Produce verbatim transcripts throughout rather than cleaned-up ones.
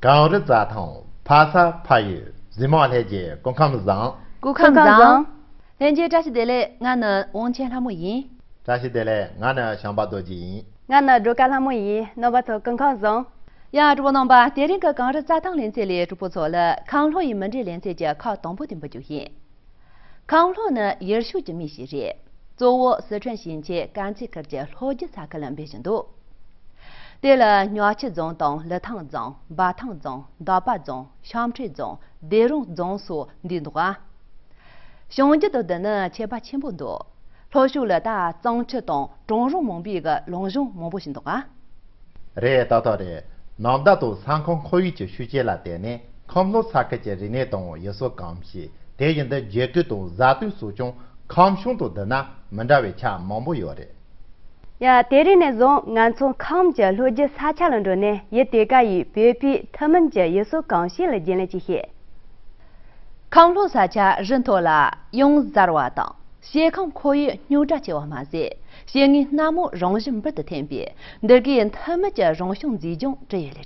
གངས་རི་རྩྭ་ཐང་ཕ་ས་ཕ་ཡུལ། གཟིགས་མོ་ལྷན་རྒྱས་སྐུ་ཁམས་བཟང་། སྐུ་ཁམས་བཟང་། ལྷན་རྒྱས་བཀྲ་ཤིས་བདེ་ལེགས། ང་ནི་དབང་ཆེན་ལྷ་མོ་ཡིན། བཀྲ་ཤིས་བདེ་ལེགས། ང་ནི་བྱམས་པ་རྡོ་རྗེ་ཡིན། ང་ནི་སྒྲོལ་དཀར་ལྷ་མོ་ཡིན། རྣམ་པ་ཚོ་སྐུ་ཁམས་བཟང་། ཡ། གྲོགས་པོ་རྣམ་པ། དེ་རིང་གི་གངས་རི་རྩྭ་ཐང་ལེ་ཚན་ལས་གྲོགས་པོ་ཚོ་ལ་ཁམས་ལྷོ་ཡི་མུ་འབྲེལ་ལེ་ཚན་གྱི་ཁག་དང་པོ་དེ་འབུལ་རྒྱུ་ཡིན། ཁམས་ལྷོ་ནི་ཡུལ་ཤུལ་གྱི་མི་ཞིག་རེད། གཙོ་བོ་སི་ཁྲོན་ཞིང་ཆེན་དཀར་མཛེས་ཁུལ་གྱི་ལྷོ་རྒྱུད་ས་ཁུལ་ལ་འབད་བཞིན་འདུག་དེ་ལ་ཉག་ཆུ་རྫོང་དང་ལི་ཐང་རྫོང་། འབའ་ཐང་རྫོང་། འདབ་པ་རྫོང་། ཤམ་འབྲས་རྫོང་། སྡེ་རོང་རྫོང་སོགས་འདུས་འདུག་ཨ། བྱུང་རྒྱུ་དང་བསྡུར་ན་ཁྱད་པར་ཆེན་པོ་འདུག་ལྷོ་ཕྱོགས་ལ་ད་གཙང་ཆུ་དང་གྲོང་རོང་མང་པོའི་གི་ལུང་གཤོང་མང་པོ་ཞིག་འདུག་ཨ། རེད། ཏག་ཏག་རེད། ནམ་ཟླ་དང་ས་ཁོངས་ཁོར་ཡུག་གི་ཤུགས་རྐྱེན་ལ་བརྟེན་ནས་ཁམས་ལྷོ་ས་ཁུལ་གྱི་རིག་གནས་དང་ཡུལ་སྲོལ་གོམས་གཤིས། དེ་བཞིན་དུ་རྒྱལ་ཁབ་དང་བཟའ་བཏུང་སོགས་ཀྱང་ཁམས་གཞུང་དང་བསྡུར་ན་མི་འདྲ་བའི་ཆ་མང་པོ་ཡོད་རེད། ཡ། དེ་རིང་ནས་བཟུང་ང་ཚོ་ཁམས་ཀྱི་ལྷོ་རྒྱུད་ས་ཆ་ལ་འགྲོ་ནས་ཡུལ་དེ་ག་ཡི་བོད་པའི་ཐུན་མིན་གྱི་ཡུལ་སྲོལ་གོམས་གཤིས་ལ་རྒྱུས་ལོན་ཅིག་བྱེད། ཁམས་ལྷོ་ས་ཆ་རི་མཐོ་ལ་ཡང་གཟར་བ་དང་། སྐྱེ་ཁམས་ཁོར་ཡུག་རྙོག་དྲ་ཆེ་བ་མ་ཟད། སྐྱེ་དངོས་སྣ་མང་རང་བཞིན་འབུར་དུ་ཐོན་པས། འདི་གའི་ཐུན་མིན་གྱི་རང་བྱུང་མཛེས་ལྗོངས་བྲིས་ཡོད་ལེ་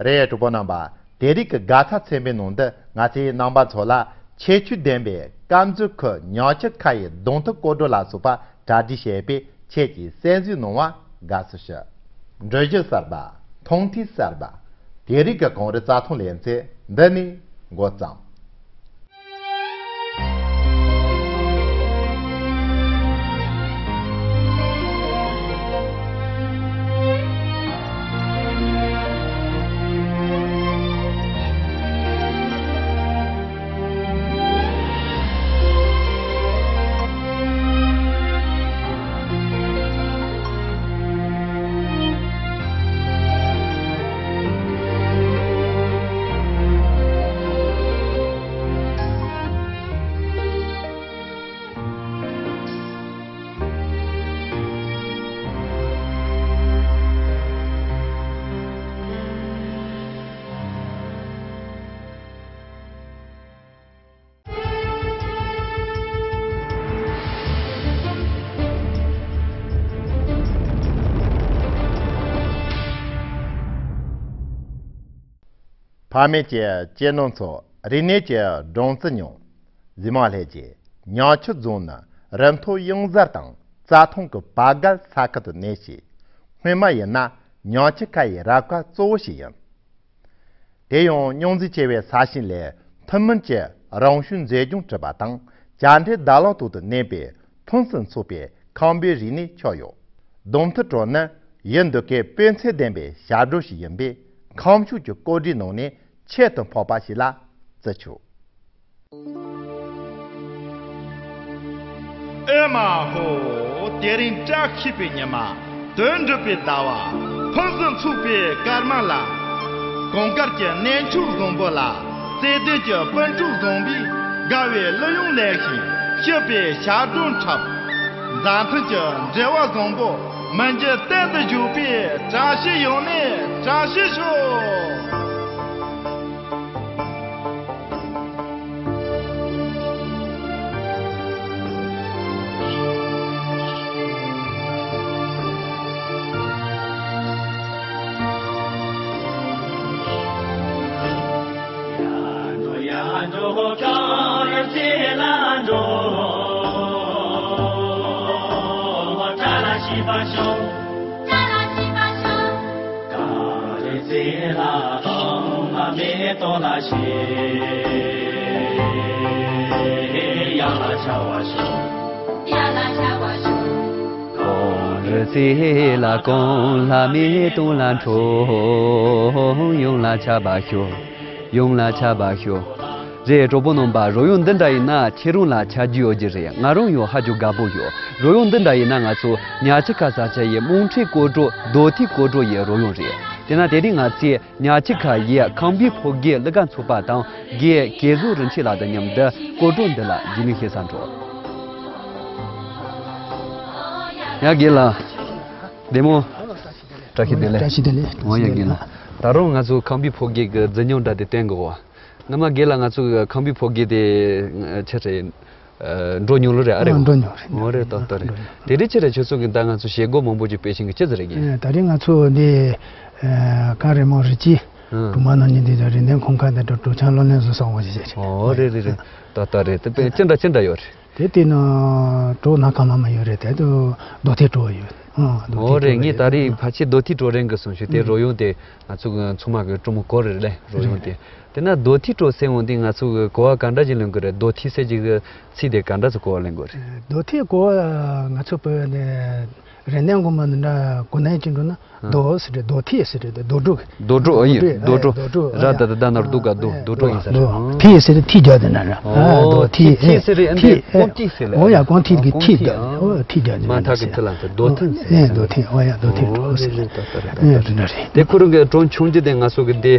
རེད། རེད། གྲོགས་པོ་རྣམ་པ། དེ་རིང་གི་དགའ་ཚལ་ཚན་པའི་ནང་དུ་ང་ཚོས་རྣམ་པ་ཚོ་ལ་ཁྱད་ཆོས་ལྡན་པའི་དཀར་མཛེས་ཁུལ་ཉག་ཆུ་ཁ་ཡི་གདན་ཐོབ་སྐོར་བྲོ་ལ་སོགས་པ་གྲ་སྒྲིག་བྱས་པས། ཁྱེད་ཀྱིས་གསན་གཟིགས་གནང་བར་དགའ་བསུ་ཞུ། འགྲུལ་བཞུད་གསར་པ། མཐོང་ཐོས་གསར་པ། དེ་རིང་གི་གངས་རི་རྩྭ་ཐང་ལེ་ཚན་འདི་ནས་འགོ་བརྩམས། ཕ་མེས་ཀྱི་གཅེས་ནོར་ཚོ། རིག་གནས་ཀྱི་སྦྲང་རྩི་མྱོང་། གཟིགས་མོ་ལྷན་རྒྱས། ཉག་ཆུ་རྫོང་ནི་རི་མཐོ་གཡང་གཟར་དང་རྩྭ་ཐང་གི་བར་བརྒལ་ས་ཁུལ་དུ་གནས་ཤིང་། སྔོན་མ་ཡིན་ན་ཉག་ཆུ་ཁ་ཡི་རབ་དཀར་གཙོ་བོ་ཞིག་ཡིན། དེ་ཡང་རྙོག་འཛིང་ཆེ་བའི་ས་ཞིང་ལས་ཐུན་མིན་གྱི་རང་བྱུང་མཛེས་ལྗོངས་གྲུབ་པ་དང་། བྱ་འབྲེལ་བརྡ་གླང་ཐོག་ཏུ་གནས་པའི་ཕུན་སུམ་ཚོགས་པའི་ཁམས་པའི་རིག་གནས་ཁྱབ་ཡོད། གདན་ཐོབ་བྲོ་ནི་ཡུལ་འདི་གའི་དཔེ་མཚོན་ལྡན་པའི་ཞབས་བྲོ་ཞིག་ཡིན་པས། ཁམས་ཕྱོགས་ཀྱི་སྐོར་བྲོའི་ནང་ནས་ཁྱད་དུ་འཕགས་པ་ཞིག་ལ་བརྩི་ཆོག་ཨེ་མ་ཧོ། དེ་རིང་བཀྲ་ཤིས་པའི་ཉི་མ། དོན་འགྲུབ་པའི་ཟླ་བ། ཕུན་སུམ་ཚོགས་པའི་སྐར་མ་ལ། གངས་དཀར་གྱི་གནས་མཆོག་བཟང་པོ་ལ། བརྩེ་ལྡན་གྱི་སྤུན་གྲོགས་བཟང་པོས། དགའ་བའི་གླུ་དབྱངས་ལེན་ཞིང་། སྐྱིད་པའི་ཞབས་བྲོ་འཁྲབ། མཛའ་མཐུན་གྱི་འབྲེལ་བ་བཟང་པོ། མི་འགྱུར་གཏན་དུ་བཞུགས་པའི་བཀྲ་ཤིས་ཡོང་ནས་བཀྲ་ཤིས་ཤོག་རེད། གྲོགས་པོ་རྣམ་པ། རོལ་དབྱངས་འདི་འདྲ་ཡིན་ན་ཁྱེད་རང་ལ་ཆ་རྒྱུས་ཡོད་ཀྱི་རེད། ང་རང་ཡང་ཧ་ཅང་དགའ་པོ་ཡོད། རོལ་དབྱངས་འདི་འདྲ་ཡིན་ན་ང་ཚོ་ཉག་ཆུ་ཁ་ས་ཆ་ཡི་དམངས་ཁྲོད་སྐོར་བྲོ། རྡོ་ཐིག་སྐོར་བྲོ་ཡི་རོལ་དབྱངས་རེད། དེ་ན་དེ་རིང་ང་ཚོས་ཉག་ཆུ་ཁ་ཡི་ཁམས་པའི་ཕོ་རྒྱས་གླུ་གར་ཚོགས་པ་དང་། རྒན་གེ་བཟོ་རིན་ཆེན་ལགས་དང་མཉམ་དུ་སྐོར་བྲོ་འདི་ལ་རྒྱུས་ལོན་བྱེད་སར་འགྲོ། ཡ། རྒན་ལགས། བདེ་མོ། བཀྲ་ཤིས་བདེ་ལེགས། བཀྲ་ཤིས་བདེ་ལེགས། འོ་ཡ། རྒན་ལགས། ད་རུང་ང་ཚོ་ཁམས་པའི་ཕོ་རྒྱས་ཀྱི་རྫིག་ཉམས་འདྲ་དེ་བསྟན་དགོས་པ། སྔ་མ་རྒན་ལགས་ང་ཚོ་ཁམས་པའི་ཕོ་རྒྱས་དེ་ཆེ་རེད། འགྲོ་མྱོང་ལོ་རེད། ཨ་རེད། འགྲོ་མྱོང་རེད། འོ་རེད། ཏག་ཏག་རེད། དེ་རིང་ཆེ་རེད། ཁྱོད་ཚོ་གི་ད་ང་ཚོ་བྱེད་སྒོ་མང་པོ་ཅིག་སྤེལ་བཞིན་གི་ཅི་ཟེར་རེད་རྒན། ད་རིང་ང་ཚོ་འདི་གངས་རི་མོ་རི་སྐྱེས། ཨང་། གྲོང་པ་རྣམ་གཉིས་དེ་ཚོ་རིག་གནས་ཁང་ཁ་དེ་གྲོ་གྲོ་ཆང་སློབ་གླིང་བཟོ་སོང་བ་ཞིག་རེད། ཨོ་རེད་རེད་རེད། ད་ལྟ་རེད་དེ་དཔེ་ཅི་འདྲ་ཅི་འདྲ་ཡོད་རེད། དེ་དེ་ནི་གྲོ་སྣ་ཁ་མ་མ་ཡོད་རེད། དེ་དུ་རྡོ་ཐིག་གྲོ་ཡོད། ཨང་། རྡོ་ཨོ་ཐིག་རེད། གྲོ་ངས་ད་རེས་ཕལ་ཆེར་རྡོ་ཐིག་གྲོ་རེད་འགི་སོང་ཞུ་དེ་རོལ་དབྱངས་དེ་ང་ཚོ་གི་ཚང་མ་གི་གྲོ་མོ་གོ་རེད་ལེ་རོལ་དབྱངས་དེ། དེ་ན་རྡོ་ཐིག་གྲོ་ཟེར་འོང་དེ་ང་ཚོ་གི་གོ་བ་ག་འདྲ་ཞིག་ལོན་གི་རེད། རྡོ་ཐིག་ཟེར་གྱི་གི་ཚིག་དེ་ག་འདྲ་ཚོ་གོ་བ་ལེན་དགོས་རེད། རྡོ་ཐིག་གོ་བ་ང་ཚོ་བོད་ནས་རིག་གནས་སྒོ་མོ་འདི་འདྲ་གོ་གནས་ཅན་འགྲོ་ན་རྡོ་ཟེར་རེད། རྡོ་ཐིག་ཟེར་རེད། རྡོ་གྲོ། རྡོ་གྲོ། ཨོ་ཡིན། རྡོ་གྲོ། རྡོ་གྲོ། ར་ད་ད་ད་ན་རྡོ་ག་རྡོ། རྡོ་གྲོ་ཡིན་ས་རེད། ཐིག་ཟེར་ཐིག་རྒྱག་དེ་ན་ར། ཨོ་རྡོ་ཐིག་ཐིག་ཟེར་རེད། ཨ་འདི་ཐིག་ཀོང་ཐིག་ཟེར་ལ། ཨོ་ཡ་ཀོང་ཐིག་གི་ཐིག་རྒྱག། ཨོ་ཐིག་རྒྱག་དེ་མ་ན་ཐག་གི་ཐིག་ལ་ཟེར་རྡོ་ཐིག་ཟེར། ཨེ་རྡོ་ཐིག། ཨོ་ཡ་རྡོ་ཐིག་གྲོ་ཟེར། ཨེ་དེ་འདྲ་རེད། དེ་ཁོ་རང་གི་གྲོ་ཆུང་རྒྱུ་དེ་ང་ཚོ་གི་འདི་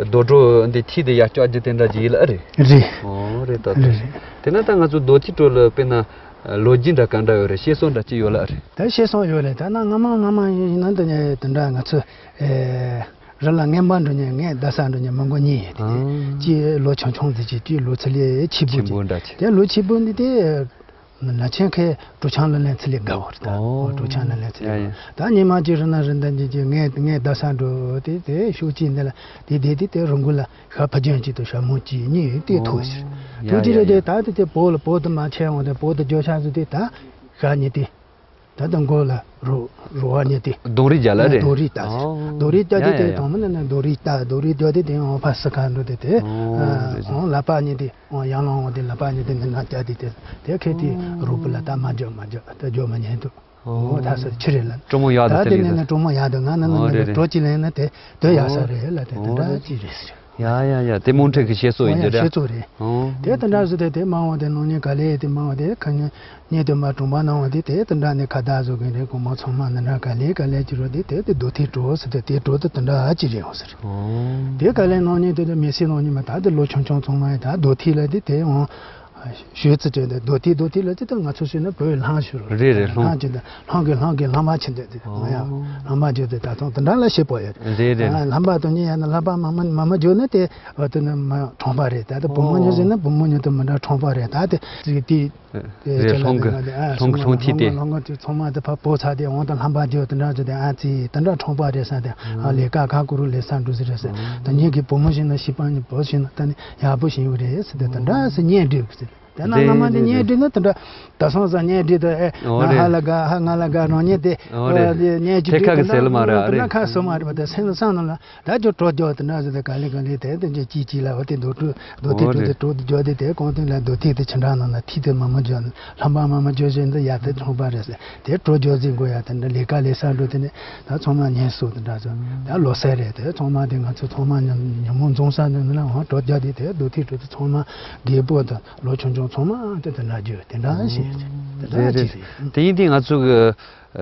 རྡོ་གྲོ་འདི་ཐིག་དེ་ཡར་བཀྱག་རྒྱུ་དེ་འདྲ་ཅིག་ཡིན་ལ་ཨ་རེད། རེད། ཨོ་རེད། ད་རེད། དེ་ན་ད་ང་ཚོ་རྡོ་ཐིག་གྲོ་ལ་དཔེར་ན། ལོ་རྒྱུས་འདྲ་ག་འདྲ་ཡོད་རེད། བཤད་སྲོལ་འདྲ་ཅི་ཡོད་ལ་རེད། ད་བཤད་སྲོལ་ཡོད་རེད། ད་ན་སྔ་མ་སྔ་མ་ཡིན་ན་འདི་ནས་དེ་འདྲ་ང་ཚོ་ཨེ་རི་ལ་རྔན་པ་འགྲོ་མཁན་རྔན་བརྡར་ས་འགྲོ་མཁན་མི་མགོ་གཉིས་ཡོད་དེ། ཨང་། གཅིག་ལོ་ཆུང་ཆུང་དེ་གཅིག་གཅིག་ལོ་ཚད་ལས་ཆེ་པོ་ཆེ་པོ་འདྲ་ཅིག་དེ་ལོ་ཆེ་པོ་འདི་དེ་ན་ཆེན་ཁའི་གྲོ་ཆང་སློབ་གླིང་ཚད་ལས་དགའ་བོ་རེད། ད་ཨོ། ཨོ་གྲོ་ཆང་སློབ་གླིང་ཚད་ལས་ཡ་ཡ། ད་ཉི་མ་གཅིག་རི་ན་རི་འདི་འདི་གཅིག་རྔན་རྔན་བརྡར་ས་འགྲོ་དེ་དེ་ཤོག་གཅིག་འདི་ལ་དེ་དེ་དེ་དེ་རི་མགོ་ལ། ཤ་ཕ་རྒྱན་གཅིག་དང་ཤ་མོ་གཅིག་གཉིས་དེ་ཐོག་ཟེར། ཨོ། ཐོག་ཅི་ཡ་རེད་ཡ་དེ། ད་དེ་དེ་བོ་ལ་བོ་དེ་མ་ཆད་འོང་དེ་བོ་དེ་རྒྱོ་ཤ་ཟེར་དེ་ད་ཤ་གཉིས་དེ། ད་དེ་མགོ་ལ་རོ་རོ་བ་གཉིས་དེ། རྡུང་རེས་རྒྱག་ལ་རེད། རྡུང་རེས་ལྟ་ཟེར། ཨོ། རྡུང་རེས་རྒྱག་དེ་ཡ་ཡ་དེ་ཡ། དང་མི་ན་ན་རྡུང་རེས་ལྟ། རྡུང་རེས་རྒྱག་དེ་དེ་འོང་ཕ་སི་ཁ་འགྲོ་དེ་དེ། ཨོ། ཨོང་ལ་པ་གཉིས་དེ་འོང་ཡང་ལོང་འོང་དེ་ལ་པ་གཉིས་དེ་མི་ན་རྒྱག་དེ་དེ་དེ་ཁེ་དེ་རུ་པ་ལ་ད་མ་རྒྱག་མ་རྒྱག་ད་རྒྱག་མ་ཉན་དུ། ཨོ། ད་ས་ཆི་རེད་ལ། གྲོ་མོ་ཡག་ད་དེ་དེ་ནས་ནས་གྲོ་མོ་ཡག་དེ་ང་ན་ན་ཨོ་ན་རེད་རེད། གྲོ་ཅི་ལེན་ན་དེ་དོ་ཡག་ས་རེད་ལ་དེ་དེ་འདྲ་ཅི་རེད་ཟེར། ཡ་ཡ་ཡ་དེ་མོ་འཕྲད་ཀྱི་བཤད་སྲོལ་ཡིན་རྒྱུ་རེད། བཤད་སྲོལ་རེད། ཨོ། དེ་དེ་འདྲ་ཟེར་དེ་དེ་མང་བ་དེ་ནང་ཉིན་ག་ལེ་དེ་མང་བ་དེ་ཁ་ཉིན་ཉིན་དེ་མ་གྲོང་པ་ནང་བ་དེ་དེ་དེ་འདྲ་ནས་ཁ་བརྡ་བཟོ་གི་རེད། གོང་མ་ཚང་མ་ནི་འདྲ་ག་ལེ་ག་ལེ་ཅི་རོ་དེ་དེ་དེ་རྡོ་ཐིག་གྲོ་ཟེར་དེ་དེ་གྲོ་དེ་དེ་འདྲ་ཅི་རེད་འོང་ཟེར། ཨོ། དེ་ག་ལེ་ནང་ཉིན་དེ་དེ་མི་སེར་ནང་ཉིན་མ་ད་དེ་ལོ་ཆུང་ཆུང་ཚང་མ་ཡིན་ད་རྡོ་ཐིག་ལ་དེ་དེ་འོང་། ཞོལ་རྩི་བྲལ་འདི་རྡོ་ཐིག་རྡོ་ཐིག་ལ་ཅི་ལྟར་ང་ཚོ་ཞུས་ན་བོད་གླང་ཞུ་རོ། རེད་རེད། གླང་གླང་ཅི་འདི་གླང་གི་གླང་གི་གླང་མ་ཆེ་འདི་འདི་ཨོ། ང་ཡང་གླང་མ་བརྗོད་དེ་ད་དུང་དེ་འདྲ་ལ་ཤེས་པོ་ཡོད། རེད་རེད། ཨ་ལྷམ་པ་དང་གཉིས་ཡང་ན་ལྷམ་པ་མ་མ་མ་མ་བརྗོད་ན་དེ་འོ་དེ་ནི་མ་གྲོང་པ་རེད། ད་དེ་བུ་མོ་ཉོ་ཟེར་ན་བུ་མོ་ཉོ་དེ་མི་འདྲ་གྲོང་པ་རེད། ད་དེ་ཅིག་དེ་རེད། ལྷོང་གི་ལྷོང་གི་ཚོང་ཐིག་དེ་ལྷོང་གི་ཚོང་མ་དེ་ཕ་པོ་ཚ་དེ་འོང་དང་ལྷམ་པ་བརྗོད་དེ་འདྲ་བརྗོད་དེ་ཨ་ཙི་དེ་འདྲ་གྲོང་པ་རེད་ས་དེ་ཨ་ལས་ཀ་ཁ་ཀུ་རུ་ལས་ས་འགྲོ་ཟེར་རེད་ཟེར། ད་ཉིད་ཀྱི་བུ་མོ་ཞིག་ན་ཤི་པ་ཉིད་བུ་ཞིག་ན་ད་ནི། ཡག་པོ་ཞིག་ཡོད་རེད་ཟེར་ཏེ་དེ་འདྲ་ཟེར་བརྙན་བསྒྲིགས་ཟེར། དེ་ན་རེད་སྔ་མ་དེ་རེད་བརྙན་རེད། བསྒྲིགས་ན་དེ་འདྲ་ད་སོང་ཙང་བརྙན་བསྒྲིགས་དེ་ཨེ་ཨོ་ང་ཧ་རེད། ལ་དགའ་ཧ་ང་ལ་དགའ་རང་བརྙན་དེ་ཨོ་རེད། བརྙན་གྱི་ཐད་ཁ་གི་ཟེར་ལ་མ་རེད། ཨ་རེད། ཁ་སོ་མ་རེད་པ། དེ་སེམས་ལ་བསམ་ནང་ལ་ད་ཅོ་གྲོ་རྒྱོ་དེ་འདྲ་ཟེར་ཏེ་ག་ལེ་ག་ལེ་དེ་དེ་འདྲ་ཅི་ཅི་ལ་འོ་དེ་འདུག་གྲོ་འདུག་ཨོ་དེ་རེད། གྲོ་དེ་རྒྱོ་དེ་དེ་གོང་དེ་ལ་འདུག་ཐིག་དེ་ཆི་འདྲ་ནང་ན་ཐིག་དེ་མ་མ་རྒྱོ་ལྷམ་པ་མ་མ་རྒྱོ་བཞིན་དུ་ཡ་དེ་ཚོང་པ་རེད་ཟེར། དེ་གྲོ་རྒྱོ་ཟིན་དགོས་ཡ་དེ་འདྲ་ལས་ཀ་ལས་ས་འགྲོ་དེ་ནས་ད་ཚང་མ་ཉན་སོ་དེ་འདྲ་ཟེར། ད་ལོ་སར་རེད། དེ་ཚང་མ་དེ་ང་ཚོ་ཚང་མ་ཉམས་ཉམས་མོ་འཛོམས་ས་ནས་ན་འོང་གྲོ་རྒྱག་དེ་དེ་རྡོ་ཐིག་གྲོ་དེ་ཚང་མ་རྒད་པོ་དང་ལོ་ཆུང་ཆུང་ཚང་མ་དེ་དེ་འདྲ་རྒྱུ་དེ་འདྲ་ཞིག་དེ་འདྲ་རེད་ཅིག་རེད། དེ་ཡིན་དུས་ང་ཚོ་གི་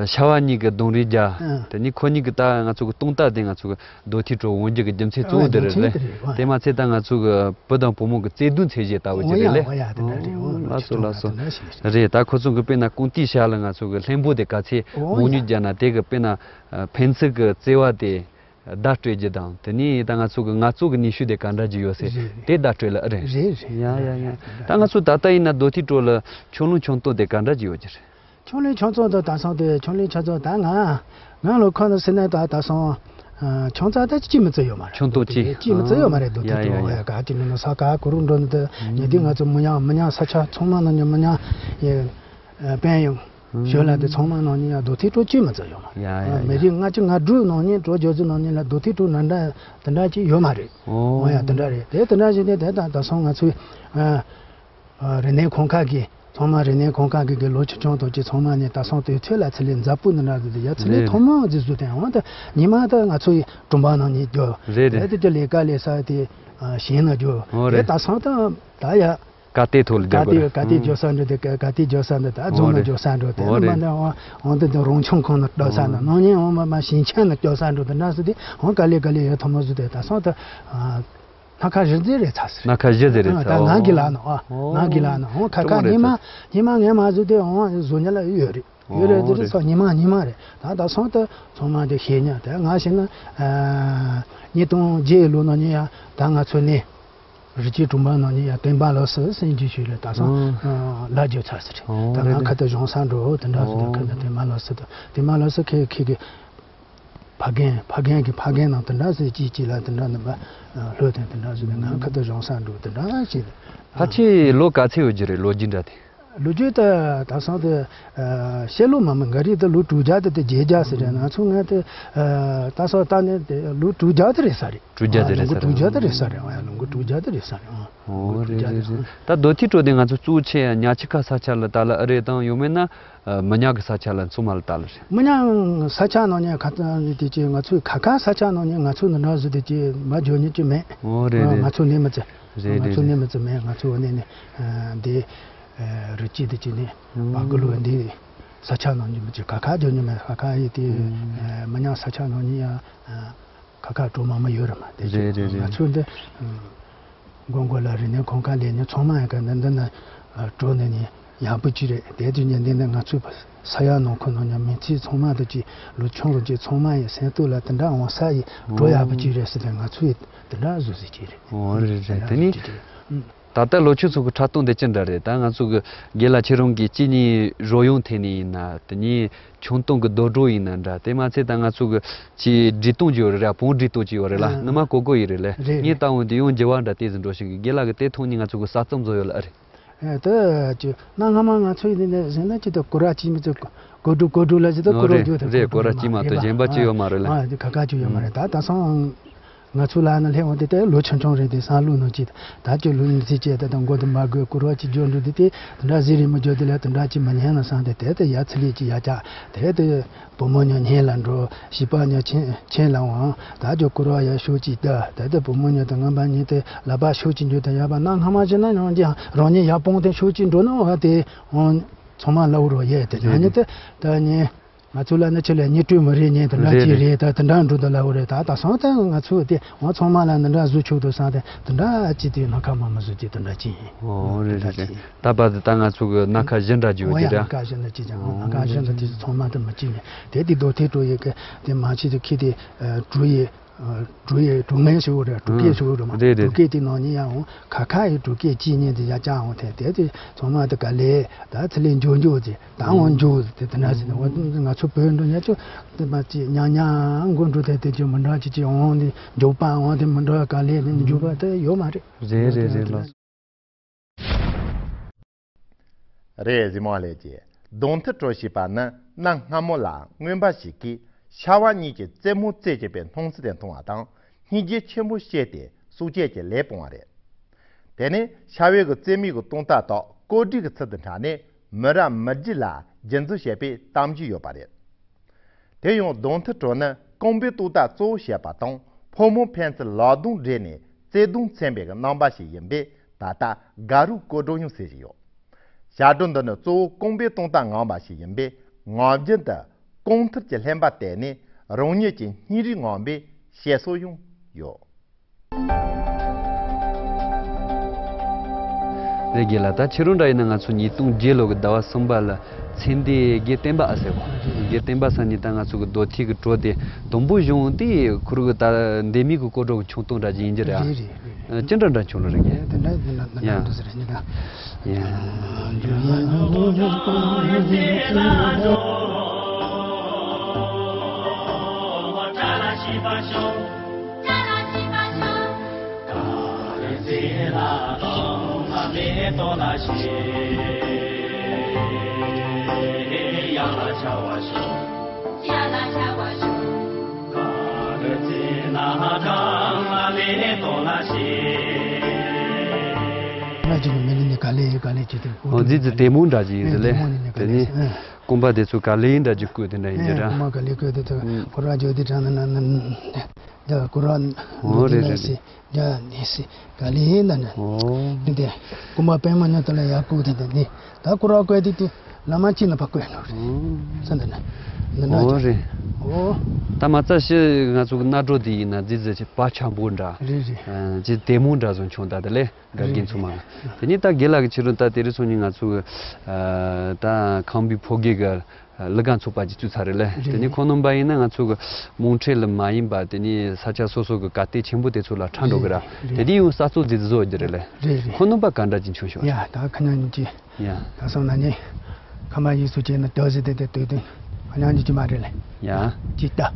ཤ་བ་གཉིས་ཀྱི་རྡུང་རེས་རྒྱག་ཨ། དེ་ནི་ཁོ་གཉིས་ཀྱི་ད་ང་ཚོ་གི་སྟོང་རྟགས་དེ་ང་ཚོ་གི་རྡོ་ཐིག་གྲོ་འོང་རྒྱུ་གི་རྒྱུ་མཚན་གཙོ་བོ་དེ་རེད་ལེ། དེ་མ་ཚད་ད་ང་ཚོ་གི་བུ་དང་བུ་མོ་གི་བརྩེ་དུང་འཚོལ་བྱེད་ལྟ་བུ་ཅིག་རེད་ལེ། ལགས་སོ་ལགས་སོ། རེད། ད་ཁོ་ཚོ་གི་དཔེར་ན་ཀོང་ཏི་ཤ་ལ་ང་ཚོ་གི་ལྷེན་པོ་དེ་ག་ཚད་མོ་ཉུ་རྒྱག་ན་དེ་གི་དཔེར་ན་ཕན་ཚུན་གི་བརྩེ་བ་དེ་བརྡ་སྤྲོད་རྒྱུ་དང་དེ་ནས་ད་ང་ཚོ་གི་ངལ་རྩོལ་གི་ནུས་ཤུགས་དེ་ག་འདྲ་ཅིག་ཡོད་ཟེར་དེ་བརྡ་སྤྲོད་ལ་ཨེ་རེད། རེད་རེད། ཡ་ཡ་ཡ། ད་ང་ཚོ་ད་ལྟ་ཡིན་ན་རྡོ་ཐིག་གྲོ་ལ་ཆུང་ལུང་ཆུང་ཏོ་དེ་ག་འདྲ་ཅིག་ཡོད་ཀྱི་རེད། ཆུང་ལུང་ཆུང་ཚོགས་དང་ད་སང་དེ་ཆུང་ལུང་ཆུང་ཚོགས་ད་ང་ང་ལོ་ཁོ་ན་སེ་ནས་ད་ད་སང་ཆུང་ཚོགས་ད་ཅི་མི་ཚོ་ཡོད་མ་རེད། ཆུང་ཏོ་ཅི་ཅི་མི་ཚོ་ཡོད་མ་རེད། རྡོ་ཐིག་གྲོ་ཡ་ག་ཅི་མི་ནོ་ས་ག་གུ་རུ་འགྲོ་ནི་དེ་ཉི་དེ་ང་ཚོ་མི་ཉམས་མི་ཉམས་ས་ཆ་ཚང་མ་ནང་ཉམས་མི་ཉམས་ཡིན། པན་ཡང་ཞོལ་ལ་དེ་ཚང་མ་ནང་ཉིན་ཡང་རྡོ་ཐིག་གྲོ་ཅི་མི་ཚོ་ཡོད་མ་རེད། མི་རིགས་ལྔ་བཅུ་ང་དྲུག་ནང་ཉིན་གྲོ་རྒྱག་ཚུལ་ནང་ཉིན་ལ་རྡོ་ཐིག་གྲོ་ནང་འདྲ་དེ་འདྲ་ཅི་ཡོད་མ་རེད། འོ་ཡ་དེ་འདྲ་རེད། དེ་དེ་འདྲ་ཞིག་ནས་དེ་ད་ད་སང་ང་ཚོའི་རིག་གནས་ཁང་ཁག་གི་ཚང་མ་རིག་གནས་ཁང་ཁག་གི་གི་ལོ་ཆུང་ཆུང་དང་ཅི་ཚང་མ་ནས་ད་སང་དུས་ཚོད་ལ་ཚེ་ལས་མཛའ་པོ་འདི་འདྲ་ཟེར་དེ་ཡ་ཚེ་ལས་ཐོག་མ་འཛི་བཟོ་དེ་འོང་དེ་ཉི་མ་ད་ང་ཚོ་ཡི་གྲོང་པ་ནང་ནས་རྒྱོ་རེད་དེ་རེད། དེ་དེ་ལས་ཀ་ལས་ས་དེ་ཞིང་ན་རྒྱོ་འོ་དེ་རེད། ད་སང་ད་ད་ཡ་ག་དེ་ཐོག་ལ་རྒྱོ་ག་དེ་རྒྱོ་ས་འགྲོ་དེ་ག་དེ་རྒྱོ་ས་འགྲོ་དེ་རྫོང་ལ་རྒྱོ་ས་འགྲོ་དེ་འོ་ནི་མ་རེད། འདི་འོང་འོང་དེ་དེ་རོང་ཆུང་ཁོང་ན་རྒྱོ་ས་འགྲོ་ནང་ཉིན་འོང་མ་མ་ཞིང་ཆེན་ན་རྒྱོ་ས་འགྲོ་དེ་འདྲ་ཟེར་དེ་འོང་ག་ལས་ག་ལས་ཡ་ཐོག་མ་ཟེར་དེ་ད་སང་དེ། སྣ་ཁ་བཞི་ཙམ་རེད་ཚར་ཟེར། སྣ་ཁ་བཞི་ཙམ་རེད་ཚར། ད་ང་གི་ལག་ན་ཨ། ང་གི་ལག་ན་འོང་ཁ་ཁ་ཉི་མ་ཉི་མ་ངས་མ་བཟོས་དེ་འོང་བཟོ་ཉེ་ལ་ཡོད་རེད། ཡོད་རེད་དེ་རེད་སོ་ཉི་མ་ཉི་མ་རེད། ད་ད་སོང་ད་ཚང་མ་དེ་ཤེས་ཉག་དེ་ང་ཤེས་ན་ཉིས་སྟོང་བརྒྱད་ལོ་ན་ཉི་ཡ་ད་ང་ཚོ་ནས་རི་སྐྱེས་གྲོང་པ་ན་ཉི་ཡ་བསྟན་པ་ལོ་སི་སེང་གི་ཤུལ་རེད། ད་སོང་ལ་རྒྱུ་ཚར་ཟེར་རེད། ད་ང་ཁ་ད་གཞུང་ས་འགྲོ་དེ་འདྲ་ཟེར་ད་ཁ་ད་བསྟན་པ་ལོ་སི་ད་བསྟན་པ་ལོ་སི་ཁེ་ཁེ་གི་ཕ་རྒན་ཕ་རྒན་གྱི་ཕ་རྒན་ནང་དེ་འདྲ་ཟེར་གཅིག་གཅིག་ལ་དེ་འདྲ་ནི་མ་ལྷོད་དེ་དེ་འདྲ་ཟེར་ནས་ང་ཁ་ཏུ་བཞེངས་ས་འགྲོ་དེ་འདྲ་ཞིག་ཕལ་ཆེར་ལོ་ག་ཚོད་ཡོད་རྒྱུ་རེད། ལོ་རྒྱུས་འདྲ་དེ། ལོ་རྒྱུས་ད་ད་སང་དེ་བཤད་ལོ་མ་མི་འགའ་རེ་དེ་ལོ་དྲུག་བརྒྱ་དེ་དེ་བརྒྱད་བརྒྱ་ཟེར་རེད། ང་ཚོ་ང་དེ་ད་སང་ད་ནི་དེ་ལོ་དྲུག་བརྒྱ་དེ་རེད་ས་རེད། དྲུག་བརྒྱ་དེ་རེད་ས་རེད། ལོ་ངོ་དྲུག་བརྒྱ་དེ་རེད་ས་རེད། ཨ་ཡ་ལོ་ངོ་དྲུག་བརྒྱ་དེ་རེད་ས་རེད། ཨ་ཨོ་རེད་རེད་རེད། ད་རྡོ་ཐིག་བྲོ་དེ་ང་ཚོ་གཙོ་ཆེ་ཉ་ཆི་ཁ་ས་ཆ་ལ་ད་ལ་ཨ་རེད་དང་ཡོད་མེད་ན། མི་ཉག་གི་ས་ཆ་ལ་ཚང་མ་ལ་ད་ལ་རེད། མི་ཉག་ས་ཆ་ནང་ཉག་ཁ་ཚ་རེད་དེ་ཅི་ང་ཚོའི་ཁ་ཁ་ས་ཆ་ནང་ཉག་ང་ཚོ་འདི་འདྲ་ཟེར་དེ་ཅི་མ་འཇོག་ཉག་ཅི་མེད། ཨོ་རེད་རེད། ང་ཚོ་ནས་མི་ཚེ་རེད་ང་རེད་ཚོ་ནས་རེད། མི་ཚེ་མེད། ང་ཚོ་འོ་ནས་ནས་འདི་རི་སྐྱེས་དེ་ཅི་ནས་བ་གི་ལོ་འདི་ས་ཆ་ནང་ཉག་མི་ཅི་ཁ་ཁ་འཇོག་ཉག་མེད། ཁ་ཁ་ཡི་དེ་མི་ཉག་ས་ཆ་ནང་ཉག་ཡ། ཁ་ཁ་གྲོ་མ་མ་ཡོད་རེད་མ་དེ་རེད་རེད་རེད། ང་ཚོ་འདི་མགོ་མགོ་ལ་རི་ནས་གོང་ཁ་ལས་ནས་ཚང་མ་ཡང་ག་འདི་འདི་ན་གྲོ་ནས་ནས་ཡག་པོ་ཅིག་རེད། དེ་དུས་ཉིན་འདི་ནས་ང་ཚོའི་ས་ཡ་ནང་ཁོ་ནང་ཉག་མི་ཚེ་ཚང་མ་དུ་ཅིག་ལོ་ཆུང་རུ་ཅིག་ཚང་མ་ཡི་སེམས་གཏོད་ལ་དེ་འདྲ་འོང་ས་ཡི་གྲོ་ཡག་པོ་ཅིག་རེད་ཟེར་ཏེ་ང་ཚོའི་དེ་འདྲ་བཟོ་ཟེར་གྱི་རེད། ཨོ་རེད་རེད། དེ་ནི་ད་ལྟ་ལོ་ཆུ་ཚོད་ཀྱི་འཁྲབ་སྟོན་དེ་ཅི་འདྲ་རེད། ད་ང་ཚོ་གི་དགེ་ལགས་ཁྱེད་རང་གི་སྤྱི་ནས་རོལ་དབྱངས་ཐད་ནས་ཡིན་ན་དེ་ནས་ཁྱུང་སྟོན་གི་རྡོ་བྲོ་ཡིན་ན་འདྲ། དེ་མ་ཚད་ད་ང་ཚོ་གི་ཅི་འབྲི་སྟོན་ཅིག་ཡོད་རེད་ར། བོང་འབྲི་སྟོན་ཅིག་ཡོད་རེད་ལ། ཨ་ནི་མ་གོ་གོ་ཡིན་རེད་ལ། རེད་ངས་ལྟ་འོང་དུས་ཡང་འགྱུར་བ་འདྲ་དེ་ཟིན་འགྲོ་ཞིང་གི་དགེ་ལགས་གི་དེ་མཐོང་ནས་ང་ཚོ་གི་གསར་རྩོམ་བཟོ་ཡོད་ལ་ཨ་རེད། ཨེ་ད་ཅི་གནའ་སྔ་མ་ང་ཚོ་ཡིན་ནས་ཟིན་ན་ཅི་ད་གུ་ར་ཅི་མི་ཚོ་གོ་སྒྲུབ་གོ་སྒྲུབ་ལ་ཅི་ད་གུ་ར་རེད་རྒྱུ་ད་རེད། གོ་སྒྲུབ་མ་གཏོགས་གཞན་པ་ཅི་ཡོད་མ་རེད་ལ། ཨ་ཁ་ཁ་ཅི་ཡོད་མ་རེད། ད་ད་སང་ང་ཚོ་ལ་ནི་སླེབས་འོང་དེ་ལྟ་ལོ་ཆུང་ཆུང་རེད་དེ་སང་ལོ་ནང་ཅི་ད་ཅི་ལོ་ཡིན་ཚེ་ཅི་ད་ད་མགོ་དུ་མ་དགོས་གུ་ར་ཅི་འཇོག་འགྲོ་དེ་དེ་དེ་འདྲ་ཟིན་རེད་མི་འཇོག་དེ་ལ་དེ་འདྲ་ཅི་མི་ཉན་ན་སང་དེ་དེ་དེ་ཡ་ཚི་ལི་ཅི་ཡ་ཅག་དེ་དེ། བུ་མོ་ཉོ་ཉེ་ལ་འགྲོ། བྱིས་པ་ཉོ་ཆེན་ཆེན་ལ་འོང་། ད་ཅོ་ཀུ་ར་ཡ་ཤོག་ཅིག་ད་ད་ད་བུ་མོ་ཉོ་ད་ངན་པ་ཉེ་དེ་ལ་པ་ཤོག་ཅིག་འགྱོ་ད་ཡ་པ་ན་སྔ་མ་ཅི་ན་ཡང་ཀྱང་རང་ཉིད་ཡ་སྤོང་དེ་ཤོག་ཅིག་འགྲོ་ན་འོ་དེ་འོང་ཚང་མ་ལ་འུ་རོ་ཡེ་དེ་ཡང་ཉེ་དེ་ད་ཉེ་ང་ཚོ་ལ་ནི་ཆེ་ལ་ཉེ་སྤྲོད་མི་རེད་ཉེ་དེ་འདྲ་ཅི་རེད། ད་དེ་འདྲ་འགྲོ་ད་ལ་འུ་རེད། ད་ད་སང་ད་ང་ཚོ་དེ་འོང་ཚང་མ་ལ་འདི་འདྲ་བཟོ་ཆོག་དུ་སང་དེ་དེ་འདྲ་ཅི་དེ་ན་ཁ་མ་མ་བཟོ་ཅི་དེ་འདྲ་ཅི་ཡིན། ཨོ་རེད་རེད་རེད། ད་བར་དུ་ད་ང་ཚོ་གི་སྣ་ཁ་བཞི་འདྲ་བརྗོད་ཀྱི་རེད། སྣ་ཁ་བཞི་འདྲ་གཅིག་ཀྱང་སྣ་ཁ་བཞི་འདྲ་དེ་ཚང་མ་དུ་མི་གཅིག་ནས་དེ་དེ་རྡོ་ཐེ་གྲོ་ཡི་གི་དེ་མ་ཕྱི་དུ་ཁྱི་དེ་གྲོ་ཡི་གྲོ་ངན་ཞུ་བ་རེད། གྲོ་སྐད་ཞུ་བ་རེད་མ་རེད་རེད། གྲོ་སྐད་དེ་ནང་ཉིད་ཡང་འོང་ཁ་ཁ་ཡི་གྲོ་སྐད་གཅིག་ཉིད་དེ་ཡ་ཅག་འོང་དེ་དེ་དེ་ཚང་མ་དུ་ག་ལེ་ད་ཚི་ལེ་འཇོ་འཇོ་དེ་ད་འོང་འཇོ་དེ་དེ་འདྲ་ཟེར་ནས་འོ་ང་ཚོ་བོད་འགྲོ་ཉ་ཆུ་དེ་མ་ཅི་ཉ་ཉ་མགོ་འགྲོ་དེ་དེ་ཅི་མི་འདྲ་ཅི་ཅི་འོང་དེ་འཇོ་པ་འོང་དེ་མི་འདྲ་ག་ལེ་དེ་འཇོ་པ་དེ་ཡོད་མ་རེད། རེད་རེད་རེད་ལགས། རེད་གཟིགས་མོ་ལགས་ཀྱིས་གདོང་ཐུག་གྲོ་ཞེས་པ་ནི་གནའ་སྔ་མོ་ལ་རྔོན་པ་ཞིག་གིས་ཤ་བ་གཉིས་ཀྱི་རྩེད་མོ་རྩེ་བྱེད་པའི་སྣང་ཚུལ་དེ་མཐོང་བ་དང་སྙིང་རྗེ་ཆེན་པོ་སྐྱེས་ཏེ་སྲོག་གཅོད་ཀྱི་ལས་སྤོང་བ་རེད། དེ་ནས་ཤ་བའི་གི་རྩེད་མོའི་གི་སྟོན་རྟགས་དག་ཀོ་སྒྲིག་གི་ཚུལ་དུ་འཁྲབ་ནས་མི་རབས་མི་རྒྱུད་ལ་རྒྱུན་འཛིན་བྱེད་པའི་གཏམ་རྒྱུད་ཡོད་པ་རེད། དེ་ཡང་གདོང་ཐུག་གྲོ་ནི་རྐང་པའི་སྟོན་རྟགས་གཙོ་བོ་བྱེད་པ་དང་ཕོ་མོ་ཕན་ཚུན་ལག་རྡུང་སྦྲེལ་ནས་བརྩེ་གདུང་མཚོན་པའི་རྣམ་པ་ཞིག་ཡིན་པས་ད་ལྟ་དགའ་རོགས་སྐོར་བྲོ་ཡང་ཟེར་བཞིན་ཡོད། བྱ་སྒྲོ་འདི་ནི་གཙོ་བོ་རྐང་པའི་སྟོན་རྟགས་ངང་པ་ཞིག་ཡིན་པས་ངང་རྒྱུན་དུ་རྐང་མཐིལ་གྱི་ལྷན་པ་བལྟས་ནས་རང་ཉིད་ཀྱི་སྙིང་རུས་ངང་པའི་བཤད་སྲོལ་ཡང་ཡོད། རེད་རྒན་ལགས། ད་ཕྱི་རུ་འདྲ་ཡིན་ན་ང་ཚོ་ཉིས་སྟོང་བརྒྱད་ལོ་གི་ཟླ་བ་གསུམ་པ་ལ་ཚེ་འདས་དགེ་བསྟན་པ་ཨ་ཟེར་བ། དགེ་བསྟན་པ་ས་ནས་ད་ང་ཚོ་གི་རྡོ་ཐིག་གི་གྲོ་དེ་དུམ་བུ་གཞུང་དེ་ཁུར་གི་ད་འདས་མི་གི་སྐོར་བྲོ་གི་ཆུང་སྟོང་འདྲ་ཅིག་ཡིན་གྱི་རེད་ཨ། རེད་རེད་རེད། ཅི་འདྲ་འདྲ་བྱུང་ལ་རེད་རྒན། དེ་འདྲ་དེ་འདྲ་དེ་འདྲ་ཡ། འདྲ་ཟེར་རེད་ཉི་ད། ཡ། ང་ཅིག་གི་མི་ནི་ནི་ག་ལེ་ག་ལེ་བྱེད་དེ། ཨོ་ཙི་ཙི་དེ་མོ་འདྲ་ཅིག་ཡིན་ཟེར་ལེ། དེ་ནི་རྐང་པ་དེ་ཚོ་ག་ལེ་འདྲ་ཅིག་བརྐོས་དེ་འདྲ་ཡིན་གྱི་ར། རྐང་པ་ག་ལེ་བརྐོས་དེ་ཚོ་ཁོ་ར་ཇོ་དེ་དྲང་ན་ན་ན་ད་ཁོ་ར་ཨོ་རེད་རེད་རེད། ཡ་ནི་སི་ག་ལེ་ཡིན་ན་ནི། ཨོ། ནི་དེ་རྐང་པ་པད་མ་ཉོ་དེ་ལ་ཡ་བརྐོས་དེ་འདྲ་ནི། ད་ཀུ་ར་བརྐོས་དེ་དུས་བླ་མ་ཅི་ན་ཕ་བརྐོས་ནོ་རེད། ཨོ། ས་འདི་ན། འདི་ན་ཨོ་རེད། ཨོ། ད་མ་རྩ་ཤི་ང་ཚོ་གི་སྣ་སྒྲོ་དེ་ཡིན་ན་རྫི་རྫི་ཅི་པ་ཆམ་པོ་འདྲ། རེད་རེད། ཨ་ཅི་དེ་མོ་འདྲ་བཟོ་བྱུང་ད་དེ་ལས་དགའ་རྒན་ཚོ་མ་གི། དེ་ནི་ད་དགེ་ལགས་ཀྱི་ཕྱི་རུ་ད་དེ་རིང་སང་ཉིན་ང་ཚོ་གི་ཨ་ད་ཁམས་པའི་ཕོ་རྒྱས་གི་ལི་ག་ཚོགས་པ་ཅིག་བཙུགས་ཚར་རེད་ལས། རེད། དེ་ནི་ཁོང་རྣམ་པ་ཡིན་ན་ང་ཚོ་གི་རྨོངས་ཁྲེལ་ལ་མ་ཡིན་པ་དེ་ནི་ས་ཆ་སོ་སོ་གི་ག་སྟེ་ཆེན་པོ་དེ་ཚོ་ལ་ཁྲ་འགྲོ་གི་ར། རེད་རེད། དེ་དེ་ཡང་གསར་གཏོད་མཛད་བཟོ་རྒྱུ་རེད་ལས། རེད་རེད། ཁོང་རྣམ་པ་ག་འདྲ་ཅིག་བྱུང་ཤོག་ཡ་ད་ཁ་ཉག་ཉིན་གཅིག་ཡ། ད་སོང་ན་ནི། ཁ་མ་ཡིན་སུ་བྱས་ན་དོ་ཟི་དེ་དེ་དོ་དོ། ཁ་ཉག་ཉིན་གཅིག་མ་རེད་ལས། ཡ། ཅིག་ལྟ།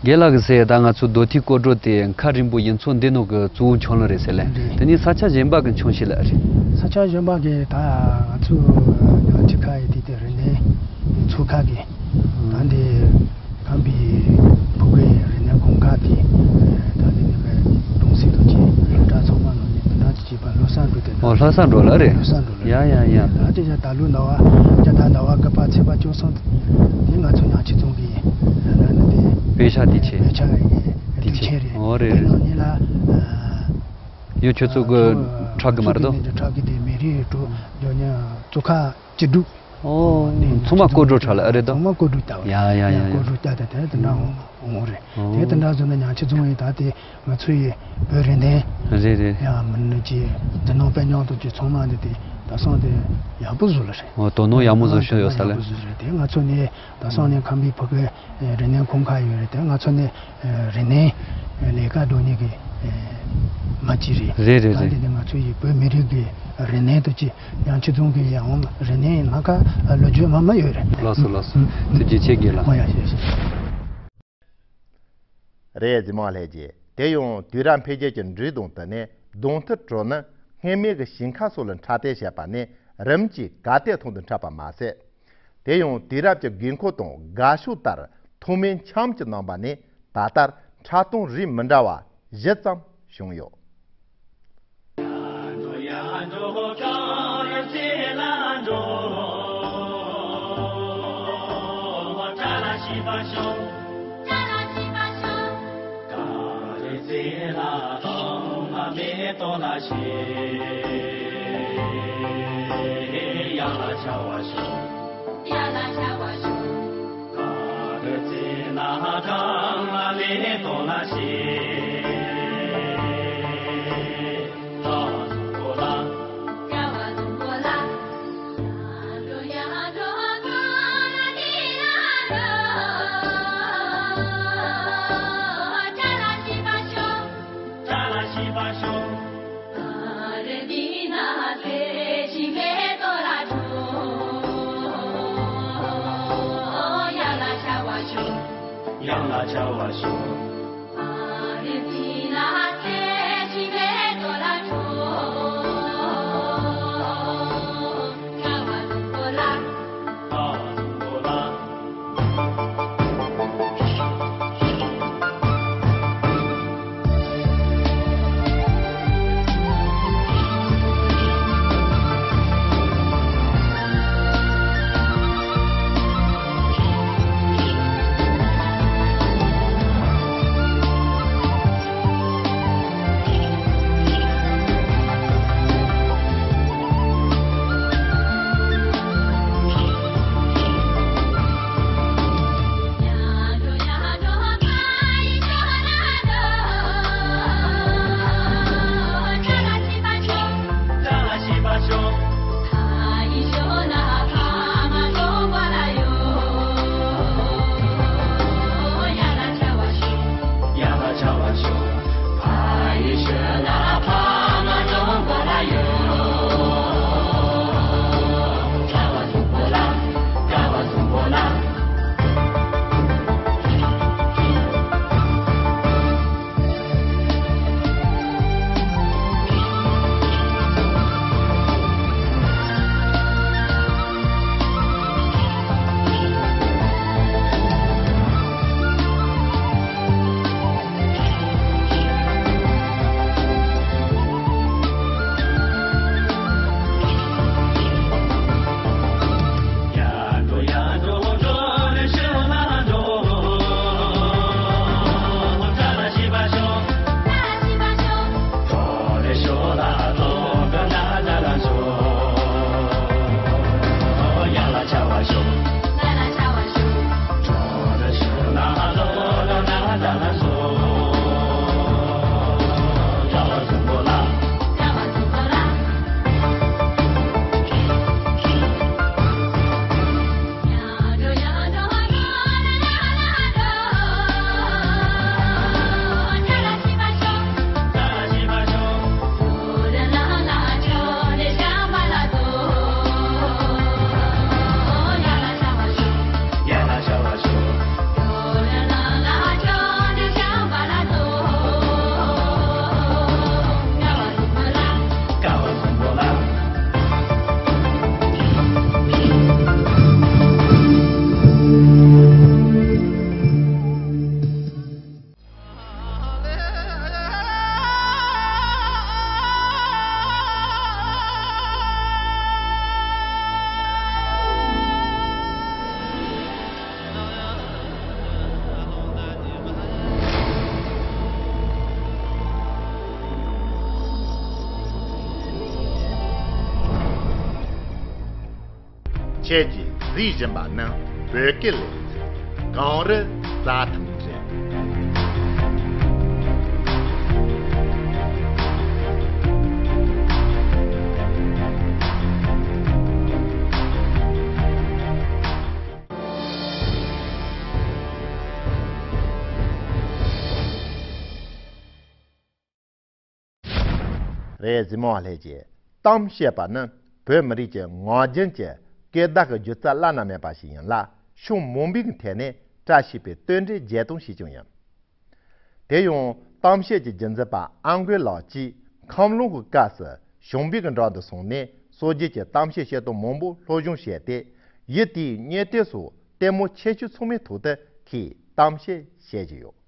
རྒན་ལགས་ཀྱིས་ཟེར་ད་ང་ཚོ་རྡོ་ཐིག་སྐོར་བྲོ་དེ་ཁ་རིང་པོ་ཡིན་ཙང་འདི་ནང་གི་གཙོ་བོ་མཆོང་ལེ་རེད་ཟེར་ལེ། རེད། དེ་ནས་ས་ཆ་གཞན་པ་གི་མཆོང་ཤེས་ལེ་རེད། ས་ཆ་གཞན་པ་གི་ད་ང་ཚོ་ཉང་ཁྲི་ཁ་ཡི་དེ་དེ་རི་ནས་མཚོ་ཁ་གི་ད་འདི་ཁམས་པའི་ཕུ་གུའི་རི་ནས་གོང་ཁ་དེ་ད་འདི་ནས་གི་གྲོང་གསེབ་དང་ཆེ་སློབ་གྲྭ་ཚང་མ་ནང་ནས་འདི་འདྲ་ཅིག་བྱས་པ་ལྷ་ས་འགྲོ་དེ། ཨོ་ལྷ་ས་འགྲོ་ལ་རེད། ལྷ་ས་འགྲོ་ལ་ཡ་ཡ་ཡ། ད་དེ་ཡ་ད་ལོ་ཟླ་བ་ད་ཟླ་བ་དགུ་པ་ཚེས་པ་བཅུ་གསུམ་དེ་ང་ཚོ་ཉང་ཁྲི་རྫོང་གི་ཡིན་ན་ནི་དེ་དཔེ་ཆ་དེ་ཆེ། དཔེ་ཆ་ཡི་དེ་དུས་ཆེ་ཆེན་རེད། ཨོ་རེད་དེ་རེད། ནང་ནི་ལ་ཡོད་ཁྱོད་ཚོ་གི་ཁྲག་གི་མ་རེད་དོ། ཁྲག་གི་དེ་མེ་རི་གྲོ་ཇོ་ཉ་ཙོ་ཁ་བཅུ་དྲུག་ཨོ་ཚང་མ་སྐོར་བྲོ་ཁྲ་ལ་ཨ་རེད་དོ། ཚང་མ་སྐོར་བྲོ་ལྟ་བ་ཡ་ཡ་ཡ་ཡ། སྐོར་བྲོ་ལྟ་དེ་དེ་འདྲ་འོང་རེད། ཨོ་དེ་དེ་འདྲ་བཟོ་ན་ཉང་ཁྲི་རྫོང་ཡིན་ད་དེ། ང་ཚོ་ཡི་བོད་རིག་གནས། རེད་རེད། ཡང་མི་ནུ་ཅི་འདི་ནང་དཔེ་ཉོག་ཏུ་ཅི་ཚང་མ་འདི་དེ་ད་སང་དེ་ཡག་པོ་བཟོ་ལ་རེད། འོ་དོ་ནང་ཡག་མོ་བཟོ་ཤོད་ཡོད་ས་ལ། ཡག་པོ་བཟོ་རེད་དེ་ང་ཚོ་ནི་ད་སང་ནི་ཁམས་པའི་ཕ་གི་རིག་གནས་ཁོང་ཁ་ཡོད་རེད་དེ་ང་ཚོ་ནི་རིག་གནས་ལས་ཀ་འགྲོ་ནི་གི་མ་ཅི་རེད། རེད་རེད་ད་རེད། འདི་ནི་ང་ཚོ་ཡི་བོད་མི་རིགས་ཀྱི་རིག་གནས་དུ་ཅི་ཡང་ཁྱི་ཚོང་གི་ཡང་རིག་གནས་ལ་ཁ་ལོ་རྒྱུས་མ་མ་ཡོད་རེད། ལགས་སོ་ལགས་སོ་ཐུགས་རྗེ་ཆེ་རྒན་ལགས། ཨོ་ཡ་ཞེས་ཞེས། རེད་གཟིགས་མོ་ལྷན་རྒྱས། དེ་ཡང་དུས་རབས་འཕེལ་རྒྱས་ཀྱི་འགྲོས་དང་བསྟུན་ནས་གདོང་ཐུག་བྲོ་ནི་སྔོན་མའི་གི་ཞིང་ཁ་སོགས་ལ་འཁྲབ་སྟོན་བྱས་པ་ནི་རིམ་གྱིས་གར་སྟེགས་ཐོག་ཏུ་འཁྲབ་པ་མ་ཟད། དེ་ཡང་དུས་རབས་ཀྱི་དགོས་མཁོ་དང་དགའ་ཤོས་ལྟར་ཐོག་མའི་འཆམ་གྱི་རྣམ་པ་ནས་ད་ལྟར་འཁྲབ་སྟོན་རིགས་མི་འདྲ་བ་བཞི་ཙམ་བྱུང་ཡོད། ཁྱེད་ཀྱིས་གཟིགས་བཞིན་པ་ནི་བོད་སྐད་ལས་ཚན་གངས་རི་རྩྭ་ཐང་རེད། རེད། གཟིགས་མོ་བ་ལྷན་རྒྱས། གཏམ་བཤད་པ་ནི་བོད་མི་རིགས་ཀྱི་ངག་རྒྱུན་གྱི་སྐད་བརྡ་གི་སྒྱུ་རྩལ་བླ་ན་མེད་པ་ཞིག་ཡིན་ལ། ཕྱོགས་མང་པོའི་ཐད་ནས་བཀྲ་ཤིས་པའི་རྟེན་འབྲེལ་རྒྱས་གཏོང་བྱེད་ཀྱང་ཡིན། དེ་ཡང་གཏམ་བཤད་ཀྱི་རྒྱུན་འཛིན་པ་ཨ་མགོན་ལགས་ཀྱིས་ཁམས་ལུང་གི་སྐབས་སུ་ཞང་བོད་ཀྱི་འགྲམ་དུ་སོང་ནས་སྲོལ་རྒྱུན་གྱི་གཏམ་བཤད་བཤད་སྟངས་མང་པོ་སློབ་སྦྱོང་བྱས་ཏེ། ཡུལ་དེའི་གཉེན་སྟོན་སོགས་ལྟད་མོ་ཆེ་ཆུང་ཚང་མའི་ཐོག་ཏུ་ཁོས་གཏམ་བཤད་བྱེད་ཀྱི་ཡོད།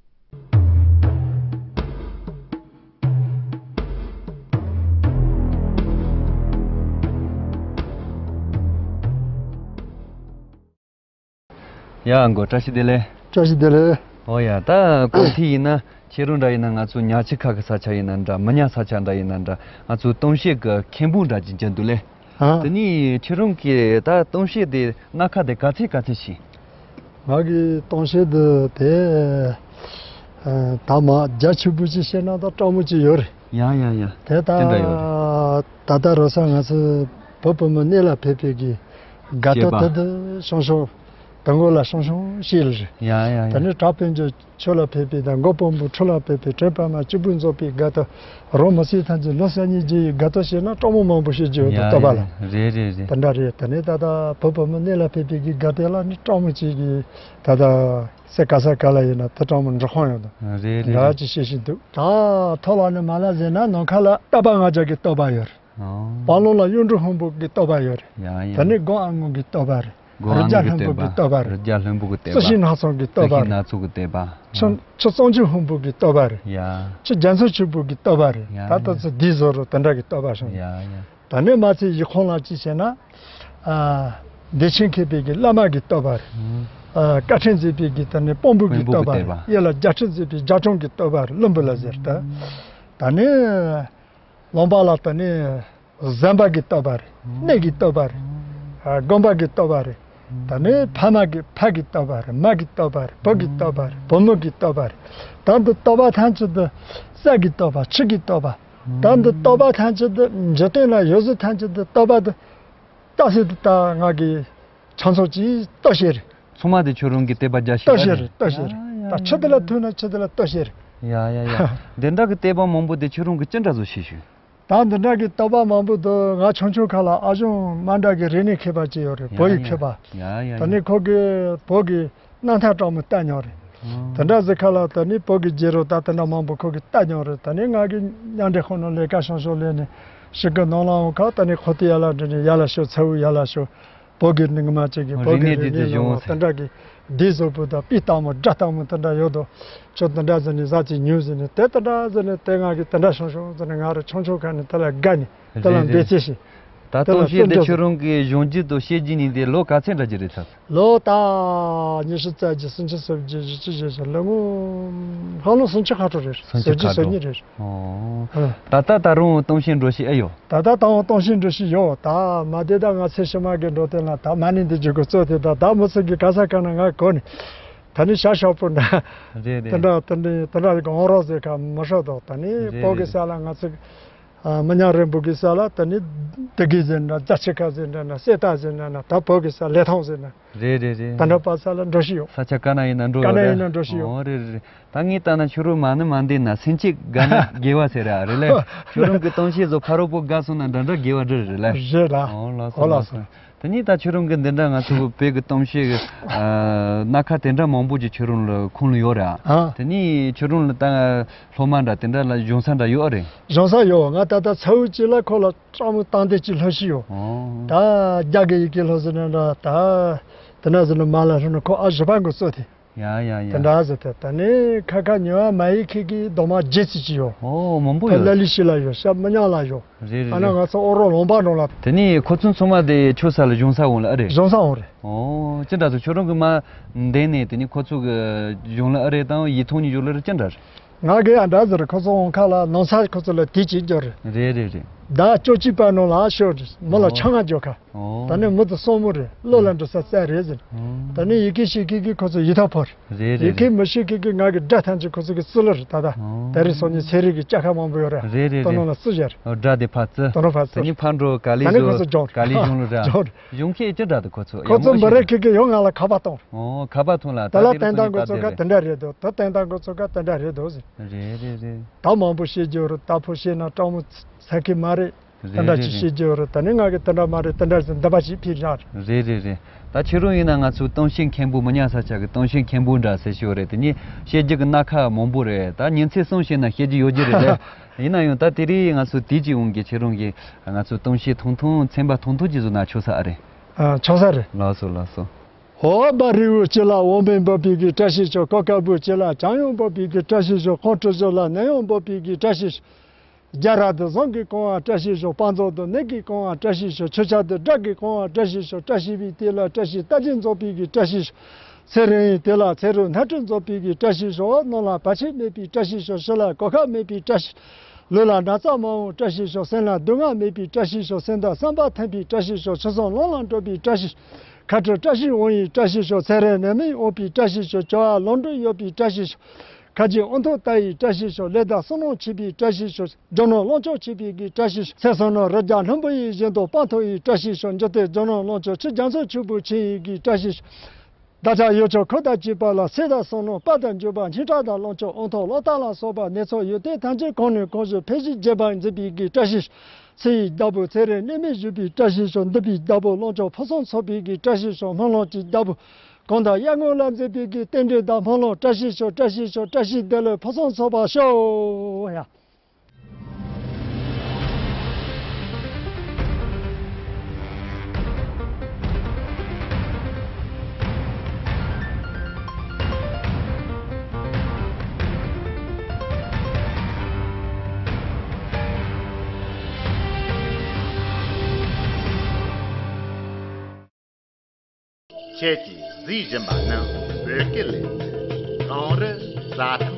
ཡ། ཨ་མགོན། བཀྲ་ཤིས་བདེ་ལེགས། བཀྲ་ཤིས་བདེ་ལེགས། ཨོ་ཡ། ད་གོང་དུ་ཡིན་ན་ཁྱེད་རང་འདྲ་ཡིན་ན་ང་ཚོ་ཉག་ཆུ་ཁ་གི་ས་ཆ་ཡིན་ན་འདྲ། མི་ཉག་ས་ཆ་འདྲ་ཡིན་ན་འདྲ། ང་ཚོ་གཏམ་བཤད་གི་མཁན་པོ་འདྲ་ཅིག་ཅན་འདུག་ལེ། ཨ། དེ་ནས་ཁྱེད་རང་གིས་ད་གཏམ་བཤད་དེ་སྣ་ཁ་དེ་ག་ཚད་ག་ཚད་ཤེས། ང་གིས་གཏམ་བཤད་དེ་དེ། ཨ། ད་མ་རྒྱ་ཆེ་པོ་ཅིག་བཤད་ན་ད་སྤྲང་མོ་ཅིག་ཡོད་རེད། ཡ་ཡ་ཡ། དེ་ད། དེ་འདྲ་ཡོད་རེད། ད་ལྟ་རོ་ས་ང་ཚོ་བོད་བུ་མོ་གནས་ལ་ཕེབས་པའི་གི་དགའ་སྟོན་བཤད་པ་དེ་དེ་ཤོང་ཤོང་། དེ་མགོ་ལ་ཤོང་ཤོང་བཤད་ལ་རེད། ཡ་ཡ་ཡ། ད་ནི་བྲག་དཔལ་འབྱོར་ཆོས་ལ་ཕེབས་པའི་དང་མགོ་དཔོན་པོ་ཁྲི་ལ་ཕེབས་པའི་དྲན་པ་མ་སྐྱིད་པོ་རྫོགས་པའི་དགའ་སྟོན། རོ་མི་སྲིད་ཐམས་ཅད་ལོ་གསར་རྙིང་རྗེ་ཡི་དགའ་སྟོན་བཤད་ན་སྤྲང་མོ་མང་པོ་བཤད་རྒྱུ་ཡོད་དོ། ཡ་བསྟོད་པ་ལ། ཡ། རེད་རེད་རེད། དེ་འདྲ་རེད། ད་ནི་ད་ལྟ་བོད་བུ་མོ་གནས་ལ་ཕེབས་པའི་གི་དགའ་སྟོན་ལ་ནི་སྤྲང་མོ་ཅིག་གི་ད་ལྟ་སེ་ག་ས་ག་ལ་ཡིན་ན་དེ་སྤྲང་མོ་འབྲི་ཁང་ཡོད་དོ། རེད་རེད། འདྲ་རེད། ཅིག་བཤད་བཞིན་འདུག་ད་མཐོ་ལ་ནི་མ་ལ་ཟེར་ན་ནམ་མཁའ་ལ་སྟག་པ་ལྔ་བརྒྱ་གི་བསྟོད་པ་ཡོད་རེད། ཨོ། སྤང་ལུང་ལ་གཡུ་འབྲུག་ཕུང་པོ་གི་བསྟོད་པ་ཡོད་རེད། ཡ་ཡ། ད་ནི་སྒོ་ཨ་སྔོན་གྱི་བསྟོད་པ་རེད། སྒོ་རི་ཨ་རྒྱ་སྔོན་གྱི་ལྷུན་པོ་གྱི་བསྟོད་པ་རེད། རི་རྒྱ་ལྷུན་པོ་གི་བསྟོད་པ། རྩི་ཤིང་སྣ་ཚོགས་ཀྱི་བསྟོད་པ་རྩི་ཤིང་རེད། སྣ་ཚོགས་ཀྱི་བསྟོད་པ། ཆུ་ཆུ་གཙང་ཆུ་ཕུང་པོ་གི་བསྟོད་པ་རེད། ཡ། ཆུ་རྒྱ་མཚོ་ཆུ་བུ་གི་བསྟོད་པ་རེད། ཡ་ད་ཡ། ལྟ་ཚུལ་འདི་བཟོ་རོགས་དེ་འདྲ་གི་བསྟོད་པ་བྱུང་། ཡ་ཡ། ད་ནི་མ་ཚད་ཡིག་ཁོང་ལ་ཅི་བྱས་ན། ཨ། བདེ་ཆེན་མཁས་པའི་གི་བླ་མ་གི་བསྟོད་པ་རེད། ཨ། བཀའ་དྲིན་མཛད་པའི་གི་ད་ནི་དཔོན་པོ་གི་དཔོན་པོ་གི་བསྟོད་པ་རེད། གཡུ་ལ་རྒྱལ་ཁྲིམས་མཛད་པའི་རྒྱ་གྲོང་གི་བསྟོད་པ་རེད། བློན་པོ་ལ་ཟེར་ད། ད་ནི། ལུང་པ་ལ་ད་ནི་གཟན་པ་གི་བསྟོད་པ་རེད། གནས་ཀྱི་བསྟོད་པ་རེད། ཨ། དགོན་པ་གི་བསྟོད་པ་རེད། ད་ནི་ཕ་མ་གི་ཕ་གི་བསྟོད་པ་རེད། མ་གི་བསྟོད་པ་རེད། བུ་གི་བསྟོད་པ་རེད། བུ་མོ་གི་བསྟོད་པ་རེད། ད་འདི་བསྟོད་པ་ཐམས་ཅད་དུ་ས་གི་བསྟོད་པ། ཆུ་གི་བསྟོད་པ། ད་འདི་བསྟོད་པ་ཐམས་ཅད་དུ་འཇིག་རྟེན་ན་ཡོད་ཚད་ཐམས་ཅད་དུ་བསྟོད་པ་དུ་བསྟོད་ཟེར་དུ་ད་ང་གི་ཆང་ཚོགས་ཀྱིས་བསྟོད་ཤེས་རེད། ཚང་མ་དེ་ཁྱོད་རང་གི་བསྟོད་པ་རྒྱག་ཤེས་བསྟོད་ཤེས་རེད། བསྟོད་ཤེས་རེད། ད་ཆུ་དེ་ལ་ཐུག་ན་ཆུ་དེ་ལ་བསྟོད་ཤེས་རེད། ཡ་ཡ་ཡ། འདི་འདྲ་གི་བསྟོད་པ་མང་པོ་དེ་ཁྱོད་རང་གི་ཅི་འདྲ་བཟོ་ཤེས་ཞུ། ད་འདི་འདྲ་གི་བསྟོད་པ་མང་པོ་འདུག་ང་ཆུང་ཆུང་ཁ་ལ་ཨ་ཞང་མ་འདྲ་གི་རིག་གནས་མཁས་པ་ཅིག་ཡོད་རེད། ཡ་བོད་ཡིག་ཡ་མཁས་པ། ཡ་ཡ་ད་ནི་ཡ། ཁོ་གི་བོད་གི་རྣམ་ཐར་སྤྲང་མོ་བལྟས་མྱོང་རེད། ཨོ། དེ་འདྲ་ཟེར་ཁ་ལ་ད་ནི་བོད་གི་རྒྱལ་རབས་ད་དེ་འདྲ་མང་པོ་ཁོ་གི་བལྟས་མྱོང་རེད། ད་ནི་ང་གི་མཉམ་འབྲེལ་ཁང་ནང་ལས་ཀ་ཤོང་ཤོང་ལས་ནས་ཤི་གི་ནང་ལའང་ཁ་ད་ནི་ཁོ་ཏི་ཡ་ལ་འདྲི་ནས་ཡ་ལ་ཤོ་ཚ་བོ་ཡ་ལ་ཤོ། བོད་ཀྱི་རྙིང་མ་ཅིག་གི་བོད་ཀྱི་རིག་གནས་དེ་ཡོད་བ་དེ་འདྲ་གི་སྡེ་བཟོ་བོ་དང་པི་སྟག་མོ་སྒྲ་སྟག་མོ་དེ་འདྲ་ཡོད་དོ། ཁྱོད་དེ་འདྲ་ཟེར་ནས་ཟ་ཅིག་ཉོས་ཟེར་ནས་དེ་དེ་འདྲ་ཟེར་ནས་དེ་ང་གི་དེ་འདྲ་བྱུང་བྱུང་ཟེར་ནས་ང་རང་ཆུང་ཆུང་ཁ་ནས་དེ་ལ་དགའ་ནས་དེ་ལ་འབད་རྩོལ་བྱས། ད་དེ་ལ་གཏམ་བཤད་དེ་ཁྱོད་རང་གི་གཞུང་རྒྱུད་དུ་བཤད་རྒྱུ་ནི་དེ་ལོ་ག་ཚད་འདྲ་རྒྱུ་རེད་ཚར། ལོ་ད་ཉི་ཤུ་རྩ་གཅིག་སུམ་ཅུ་སོ་བརྒྱད་བཞི་བཅུ་ཞེ་བཞི་ལོ་ངོ་ཧ་ལམ་སུམ་ཅུ་ཁ་དྲོ་རེད། སུམ་ཅུ་ཁ་དྲོ། སོ་གཉིས་རེད། ཨོ། ཨ། ད་ལྟ་ད་རུང་གཏམ་བཤད་འགྲོ་ཤེས་ཨེ་ཡོད། ད་ལྟ་དང་པོ་གཏམ་བཤད་འགྲོ་ཤེས་ཡོད། ད་མ་བསྡད་ད་ང་ཚེ་ཕྱི་མ་གི་འགྲོ་དོན་ལ་ད་མ་ནི་འདི་རྒྱུ་གོ་གཙོ་དེ་ད་ད་མི་ཚེ་གི་ག་ས་ག་ན་ང་གོ་ནི། ད་ནི་ཤ་ཤོག་པོ་འདྲ། རེད་རེད། དེ་འདྲ་དེ་འདྲ་དེ་འདྲ་གི་འོང་རོགས་ཟེར་ཁ་མི་ཤོག་དོ། ད་ནི་རེད་བོད་གི་རེད། ས་ལ་ང་ཚེ་ཨ། མི་ཉག་རིང་པོ་གི་ས་ལ་ད་ནི་དེ་གི་ཟེར་འདྲ་རྫ་ཆུ་ཁ་ཟེར་འདྲ་ན་སེ་ད་ཟེར་འདྲ་ན་ད་བོད་གི་ས་ལེ་ཐང་ཟེར་འདྲ། རེད་རེད་རེད། ད་འདྲ་པ་ས་ལ་འགྲོ་ཤེས་ཡོད། ས་ཆ་ག་ན་ཡིན་ན་འགྲོ་ག་ན་ཡོད་ཡིན་ན་རེད། འགྲོ་ཤེས་ཡོད། ཨོ་རེད་རེད་རེད། ད་ངས་ལྟ་ན་ཁྱོད་རང་མ་ཎི་མ་འདོན་ན་སེམས་ཅན་དགའ་ན་དགེ་བ་ཟེར་ར་རེད་ལེ། ཁྱོད་རང་གི་གཏམ་བཤད་ཚོ་ཕ་རོལ་པོ་དགའ་སོང་ན་འདྲ་འདྲ་དགེ་བ་འདྲ་རེད་ལེ། རེད་ལ། ཨོ་ལགས་སོ་ཨོ་ལགས་ལགས་སོ། སོ། དེ་ནས་ད་ཁྱོད་རང་གི་འདི་འདྲ་ང་ཚོ་བོད་ཀྱི་གཏམ་བཤད་ཀྱི་ཨ། སྣ་ཁ་དེ་འདྲ་མང་པོ་ཅིག་ཁྱོད་རང་ལ་ཁུངས་ལ་ཡོད་རེད་ཨ། ཨ། དེ་ནས་ཁྱོད་རང་ལ་ད་སློབ་མ་འདྲ་དེ་འདྲ་ལ་སྦྱོང་ས་འདྲ་ཡོད་རེད། སྦྱོང་ས་ཡོད། ང་ད་ལྟ་ཚ་བོ་གཅིག་ལ་ཁོ་ལ་སྤྲང་མོ་སྟངས་དེ་གཅིག་སློབ་ཤེས་ཡོད། ཨོ། ད་རྒྱ་གི་ཡི་གེ་སློབ་ཟེར་ན་འདྲ་ད་དེ་འདྲ་ཟེར་ན་མ་ལ་ཧྲུ་ན་ཁོ་ཨ་བཞི་པ་འགོ་གཙོ་དེ། ཡ་ཡ་ཡ། དེ་འདྲ་ཟེར་ཏེ་ད་ནི་ཁ་ཁ་ཉི་མ་མ་ཡི་ཁེ་གི་རྡོག་མ་བརྒྱད་ཅིག་ཅིག་ཡོད། ཨོ་མང་པོ་ད་ཡོད། ལ་ལི་ཤི་ལ་ཡོད། ཤ་མི་ཉག་ལ་ཡོད། རེད་རེད་ཨ་ན་རེད། ང་ཚོ་ཨོ་རོག་ལུང་པ་ནང་ལ། དེ་ནས་ཁོ་ཚོ་ཚང་མ་དེ་ཁྱོད་ས་ལ་སྦྱོང་ས་འོང་ལ་ཨ་རེད། སྦྱོང་ས་འོང་རེད། ཨོ་ཅི་འདྲ་ཚོ་ཁྱོད་རང་གི་མ་འདས་ནས་དེ་ནས་ཁོ་ཚོ་གི་སྦྱོང་ལ་ཨ་རེད་དང་ཡིད་ཐོག་ནས་སྦྱོང་ལ་རེད་ཅི་འདྲ་རེད། ང་གི་ཨ་འདྲ་ཟེར་ཁོ་ཚོ་འོང་ཁ་ལ་ནང་ས་ཁོ་ཚོ་ལ་དེ་ཅིག་འབྱོར་རེད། རེད་རེད་རེད། ཟླ་བཅུ་གཅིག་པ་ནང་ལ་ཤོག་མོ་ལ་ཨོ། ཆང་ང་འཇོག་ཁ། ཨོ། ད་ནི་མི་དུ་སོང་མོ་རེད། བློ་ལ་འགྲོ་ས་རྩ་རེད་ཟེར། ཨོ། ད་ནི་ཡི་གེ་ཤེས་མཁན་གྱི་ཁོ་ཚོ་ཡི་ཐག་ཕོར། རེད་རེད་ཡི་གེ་རེད། མི་ཤེས་མཁན་གྱི་ང་གི་དགྲ་ཐམས་ཅད་ཁོ་ཚོ་གི་རྩི་ལོ་རེད། ད་ད་ཨོ། ད་རེས་སོང་ཉིན་ཚན་རིག་གི་ལྕགས་ཁ་མང་པོ་ཡོད་ར། རེད་རེད་ད་ནང་རེད། ལ་རྩི་བཞག་རེད། ཨོ་དགྲ་དེ་ཕར་རྩི། ད་ནི་ཕར་རྩི། ད་ནི་ཕར་འགྲོ་ག་ལེ་ད་ནི་ཁོ་ཚོ་ཇོག་ག་ལེ་གཞུང་ལ་ར། ཇོག་གཞུང་ཁྱེད་ཅི་འདྲ་དུ་ཁོ་ཚོ་ཁོ་ཚོ་མི་རེ་ཁེ་ཁེ་ཡོང་ང་ལ་ཁ་པར་གཏོང་། ཨོ་ཁ་པར་ཐོང་ལ་ད་ད་ལ་དེ་རུ་བསྟན་སྟངས་འགོ་ཚོ་ཚོ་ནི་ད་ཁ་དེ་དེ་འདྲ་རེད་དོ། ད་བསྟན་སྟངས་འགོ་ཚོ་ཁ་དེ་འདྲ་རེད་དོ་ཟེར། རེད་རེད་རེད། ད་མང་པོ་བཤད་རྒྱུ་རུ་ད་ཕོ་བཤད་ན་སྤྲང་མོ་ཚ་གི་མ་རེད། དེ་འདྲ་ཅིག་བཤད་རྒྱུ་རུ་ད་ནི་ང་གི་དེ་འདྲ་མ་རེད། དེ་འདྲ་ཟེར་འདི་པ་ཅིག་ཕིག་རག་རེད་རེད་རེད། ད་ཁྱེད་རང་ཡིན་ན་ང་ཚོའི་གཏམ་བཤད་མཁན་པོ་མི་ཉག་ས་ཆ་གི་གཏམ་བཤད་མཁན་པོ་འདྲ་ཟེར་ཞོར་རེད། དེ་ནི་བཤད་རྒྱུ་གི་སྣ་ཁ་མང་པོ་རེད། ད་ཉིན་མཚན་གསུམ་བཤད་ན་བཤད་རྒྱུ་ཡོད་རྒྱུ་རེད་དེ། ཡིན་ན་ཡང་ད་དེ་རིང་ང་ཚོ་དུས་ཀྱི་དབང་གིས་ཁྱེད་རང་གིས་ང་ཚོའི་གཏམ་བཤད་ཐུང་ཐུང་ཚན་པ་ཐུང་ཐུང་ཅིག་བཟོ་ན་ཆོག་ས་ཨ་རེད། ཨ་ཆོག་ས་རེད། ལགས་སོ་ལགས་སོ། ཧོ་བ་རི་བོ་སྤྱི་ལ་འོ་མའི་འབབ་པའི་གི་བཀྲ་ཤིས་ཤོག་ཀོ་ཀ་བུ་སྤྱི་ལ་བྱང་ཡང་འབབ་པའི་གི་བཀྲ་ཤིས་ཤོག་ཁོང་ཁྲོ་ཤོག་ལ་ནད་ཡང་འབབ་པའི་གི་བཀྲ་ཤིས་ཤོག་རྒྱ་ར་དུ་བཟང་གི་གོང་བ་བཀྲ་ཤིས་ཤོག་པ་མཛོག་དུ་ནད་ཀྱི་གོང་བ་བཀྲ་ཤིས་ཤོག་ཆུ་ཆ་དུ་དགྲ་གི་གོང་བ་བཀྲ་ཤིས་ཤོག་བཀྲ་ཤིས་པའི་དེ་ལ་བཀྲ་ཤིས་རྟ་རྒྱུག་འཛོག་པའི་གི་བཀྲ་ཤིས་ཤོག་ཚེ་རིང་ཡི་དེ་ལ་ཚེ་རུ་སྣ་ཁྲུད་འཛོག་པའི་གི་བཀྲ་ཤིས་ཤོག་ནང་ལ་བར་ཆད་མེད་པའི་བཀྲ་ཤིས་ཤོག་ཕྱི་ལ་གོ་ཁ་མེད་པའི་བཀྲ་ཤིས། ལུས་ལ་ན་ཚ་མ་འོང་བཀྲ་ཤིས་ཤོག་སེམས་ལ་སྡུག་བསྔལ་མེད་པའི་བཀྲ་ཤིས་ཤོག་སེམས་དང་བསམ་པ་མཐུན་པའི་བཀྲ་ཤིས་ཤོག་ཆུ་སྲང་ལོང་ལ་འགྲོ་བའི་བཀྲ་ཤིས་ཤོག་ཁ་ཁྲི་བཀྲ་ཤིས་འོང་ཡི་བཀྲ་ཤིས་ཤོག་ཚེ་རིང་ནད་མེད་འོང་པའི་བཀྲ་ཤིས་ཤོག་བྱ་བ་ལམ་འགྲོ་ཡོད་པའི་བཀྲ་ཤིས་ཤོག་ཁ་རྗེ་ཨོ་ཐོག་ལྟ་ཡི་བཀྲ་ཤིས་ཤོག་ལས་དང་བསོད་ནམས་ཆེ་བའི་བཀྲ་ཤིས་ཤོག་རྒྱུ་ནོར་ལོངས་སྤྱོད་ཆེ་བའི་གི་བཀྲ་ཤིས་ཤོག་ཚེ་བསོད་ནམས་རི་རྒྱ་ལྷུན་པོ་ཡི་བཞིན་དུ་སྤང་ཐོབ་ཡི་བཀྲ་ཤིས་ཤོག་འཇིག་རྟེན་རྒྱུ་ནོར་ལོངས་སྤྱོད་ཆུ་རྒྱ་མཚོ་ཆུ་བུ་ཆེ་ཡི་གི་བཀྲ་ཤིས་ཤོག་བདག་ཅག་ཡུལ་ཕྱོགས་འཁོར་དང་བཅས་པ་ལ་ཚེ་དང་བསོད་ནམས་དཔལ་དང་འབྱོར་པ་སྙན་གྲགས་དང་ལོངས་སྤྱོད་དབང་ཐོབ་ལོ་ལྟར་ལ་སོགས་པ་ནད་ཚོགས་ཡོན་ཏན་ཐམས་ཅད་གང་ནས་གང་བཞིན་འཕེལ་ཞིང་རྒྱས་པར་མཛད་པའི་གི་བཀྲ་ཤིས་ཤོག་ཚེ་ཡི་བདག་པོ་ཚེ་རིང་ནད་མེད་བཞུགས་པའི་བཀྲ་ཤིས་ཤོག་འདུས་པའི་བདག་པོ་ལོངས་སྤྱོད་ཕུན་སུམ་ཚོགས་པའི་གི་བཀྲ་ཤིས་ཤོག་སྨོན་ལམ་གྱི་བདག་པོ་གང་དང་གཡར་ངོ་ལ་མཛད་པའི་གི་རྟེན་འབྲེལ་དང་སྨོན་ལམ་བཀྲ་ཤིས་ཤོག་བཀྲ་ཤིས་ཤོག་བཀྲ་ཤིས་བདེ་ལེགས་ཕུན་སུམ་ཚོགས་པར་ཤོག་ཡ། ཁྱེད་ཀྱིས་གཟིགས་བཞིན་པ་ནི་བོད་སྐད་ལས་ཚན་གངས་རི་ཟ་ཐང་རེད།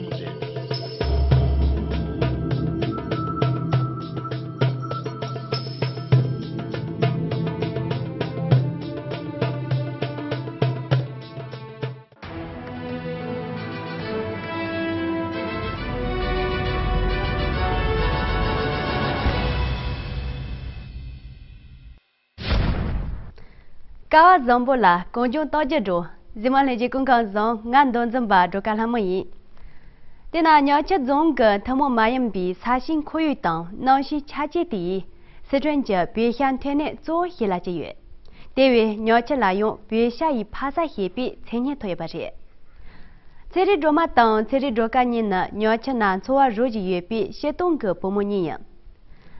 སྐལ་བ་བཟང་པོ་ལ་གངས་ལྗོངས་རྟགས་བརྒྱད་འགྲོ། གཟིགས་མོ་ལྷན་རྒྱས་སྐུ་ཁམས་བཟང་། ང་མདོ་འཛིན་པ་སྒྲོལ་དཀར་ལྷ་མོ་ཡིན། དེ་ན་ཉག་ཆུ་རྫོང་གི་ཐུན་མོང་མ་ཡིན་པའི་ས་ཞིང་ཁོར་ཡུག་དང་གནམ་གཤིས་ཆ་རྐྱེན་དེ་ཡིས་སི་ཁྲོན་གྱི་བོད་ཤ་འཕྲོད་བསྟེན་གཙོ་བོ་ཞིག་ལ་གྱུར་ཡོད། དེ་བས་ཉག་ཆུ་ལ་ཡང་བོད་ཤ་ཡི་ཕ་ས་ཞེས་པའི་མཚན་སྙན་ཐོབ་ཡོད་པ་རེད། ཚེ་རིང་སྒྲོལ་མ་དང་ཚེ་རིང་སྒྲོལ་དཀར་གཉིས་ནི་ཉག་ཆུ་ན་འཚོ་བ་རོལ་བཞིན་ཡོད་པའི་སྤྱིར་བཏང་གི་བུ་མོ་གཉིས་ཡིན།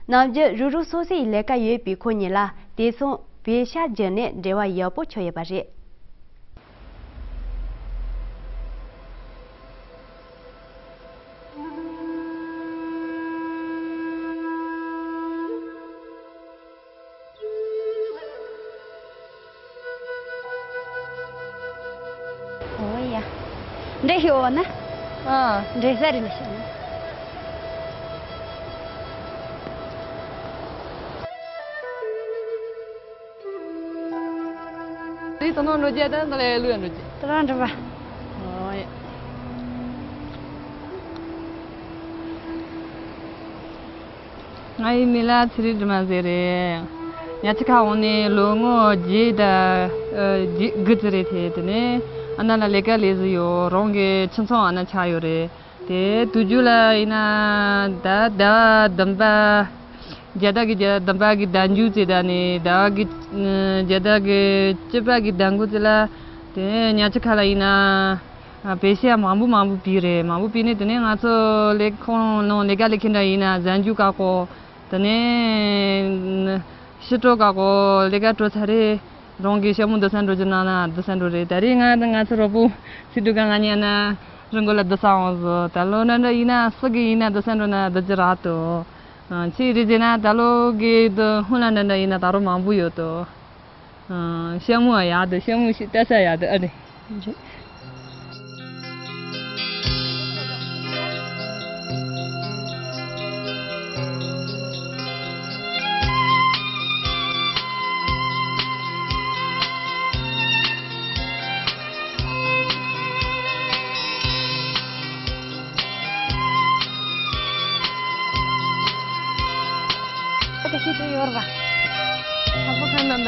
ནམ་རྒྱུན་རུ་རུ་སོ་སོའི་ལས་ཀ་ཡོད་པའི་ཁོ་གཉིས་ལ་དེང་སང་བོད་ཤ་བརྒྱུད་ནས་འབྲེལ་བ་ཡག་པོ་ཆགས་ཡོད་པ་རེད། ཨོ་ཡ། འདྲེ་ཤི་འོ་ན། ཨ་འདྲེ་ས་རི་ལ་ཤི་ན། དེ་དོ་ནང་འགྲོ་རྒྱ་དང་དེ་ལ་ལུས་འགྲོ་རྒྱ། དེ་རང་འགྲོ་བ། ཨོ་ཡ། ང་ཡི་མིང་ལ་ཚེ་རིང་སྒྲོལ་མ་ཟེར་རེད། ཉག་ཆུ་ཁ་འོང་ནས་ལོ་ངོ་བརྒྱད་དང་ཨ་བརྒྱད་དགུ་ཙམ་རེད་དེ། དེ་ནས་ཨ་ན་ལ་ལས་ཀ་ལས་བཟོ་ཡོད། རང་གི་ཁྱིམ་ཚང་ཨ་ན་ཆགས་ཡོད་རེད། དེ་དུས་རྒྱུན་ལ་ཡིན་ན་ད་ཟླ་བ་བདུན་པ་རྒྱ་ཟླ་གི་རྒྱ་བདུན་པ་གི་ཟླ་མཇུག་ཙམ་དང་ནས་ཟླ་བ་གི་རྒྱ་ཟླ་གི་བཅུ་པ་གི་ཟླ་དགུ་ཙམ་ལ་དེ་ཉག་ཆུ་ཁ་ལ་ཡིན་ན། ཨ་བོད་ཤ་མང་པོ་མང་པོ་ཕུལ་རེད། མང་པོ་ཕུལ་ནས་དེ་ནས་ང་ཚོ་ལས་ཁུངས་ནང་ལས་ཀ་ལས་མཁན་འདྲ་ཡིན་ན་གཟའ་མཇུག་བཀག་གོ། དེ་ནས་ཕྱི་དྲོ་བཀག་གོ། ལས་ཀ་གྲོལ་ཚར་རེད། རང་གི་ཞྭ་མོ་སྡོད་ས་འགྲོ་རྒྱུ་ནང་ན་སྡོད་ས་འགྲོ་རེད། ད་རེས་ང་དང་ང་ཚོ་རོགས་པོ་སི་ཏུ་ག་ང་གཉིས་ན་རི་མགོ་ལ་སྡོད་ས་འོང་བཟོ། ད་ལོ་འདྲ་འདྲ་ཡིན་ན་སུ་གི་ཡིན་ན་སྡོད་ས་འགྲོ་ན་སྡོད་རྒྱུ་རག་ཏོ། ཨ་ཆི་རེད་ཟེར་ན་ད་ལོ་གི་དུ་ཧུན་ལ་འདྲ་འདྲ་ཡིན་ན་ད་རུང་མང་པོ་ཡོད་ཏོ། ཨ་ཤ་མོ་ཡག་འདུག་ཤ་མོ་ཞིག་ལྟ་ས་ཡག་འདུག་ཨ་ནི།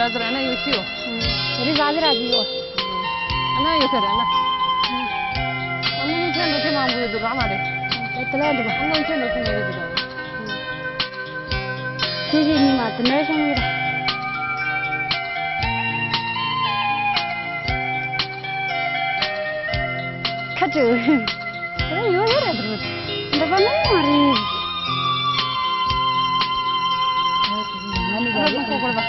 ཟ་ཟེར་ཨ་ན་ཡོད་ཤི་ཡོད། རི་ཟ་ཟེར་ཨ་ཟི་ཡོད། ཨ་ན་ཡོད་ཟེར་ཨ་ན། ཨ་ནི་ཆེན་འགྲོ་ཆེན་མང་པོ་ཡོད་འདུག་ར་མ་རེད། དེ་ལ་འདུག་ཨ་ནི་ཆེན་འགྲོ་ཆེན་ཡོད་རེད་འདུག་ཁྱེད་ཀྱི་ཉི་མ་དུ་མའི་ཤོང་ཡོད། ཁ་ཅིག་ཡོད་ཡོད་རེད་འདུག་འདི་པ་ནི་མ་རེད། ང་ནི་ཡག་ཡོད། ཁོ་ཁོ་ལ་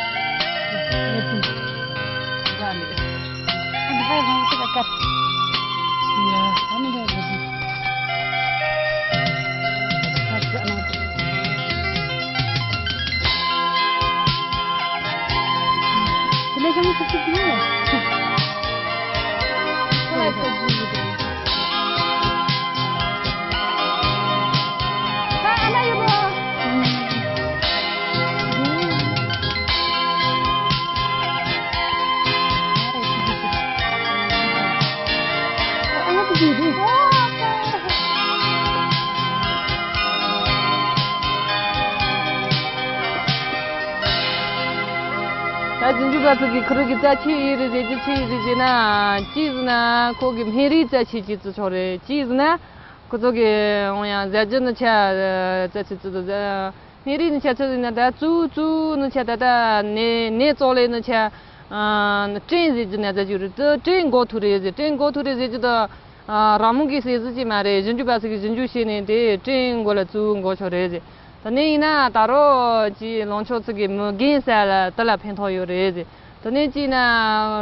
ད་རྗེས་འཇུག་པ་ཚོ་གིས་ཁོ་རང་གི་རྩ་ཆེ་ཡི་རེད་ཟེར་རྒྱུ་ཆེ་ཡི་རེད་ཟེར་ན། གཅིག་ཟེར་ན་ཁོ་གི་སྨན་རིགས་རྩ་ཆེ་ཅིག་བརྩི་ཆོག་རེད། གཅིག་ཟེར་ན་ཁོ་ཚོ་གི་འོང་ཡང་ཟ་རྒྱུ་ནི་ཆ་རྩ་ཆེ་བརྩི་འདུག་སྨན་རིགས་ནི་ཆ་ཚོད་ཟེར་ན་ད་གཙོ་གཙོ་ནི་ཆ་ད་ལྟ་ནས་ནས་བཙོག་ལས་ནི་ཆ་སྤྲིན་ཟེར་རྒྱུ་ན་ཟ་རྒྱུ་རེད། དེ་སྤྲིན་འགོ་ཐུག་རེད་ཟེར། སྤྲིན་འགོ་ཐུག་རེད་ཟེར་རྒྱུ་ད། ཨ། རང་མོས་ཀྱི་ཟས་ཟིག་ཅིག་མ་རེད། རྗེས་འཇུག་པ་ཚོ་གིས་རྗེས་འཇུག་བྱས་ནས་དེ་སྤྲིན་མགོ་ལ་བཙུགས་མགོ་ཆོག་རེད་ཟེར། དེ་ནས་ཡིན་ན་ད་རོགས་ཀྱི་ལུང་ཕྱོགས་ཚོ་གི་མི་རྒན་ཟས་ལ་དེ་ལ་ཕན་ཐོགས་ཡོད་རེད་ཟེར། དེ་ནས་ཅིག་ན་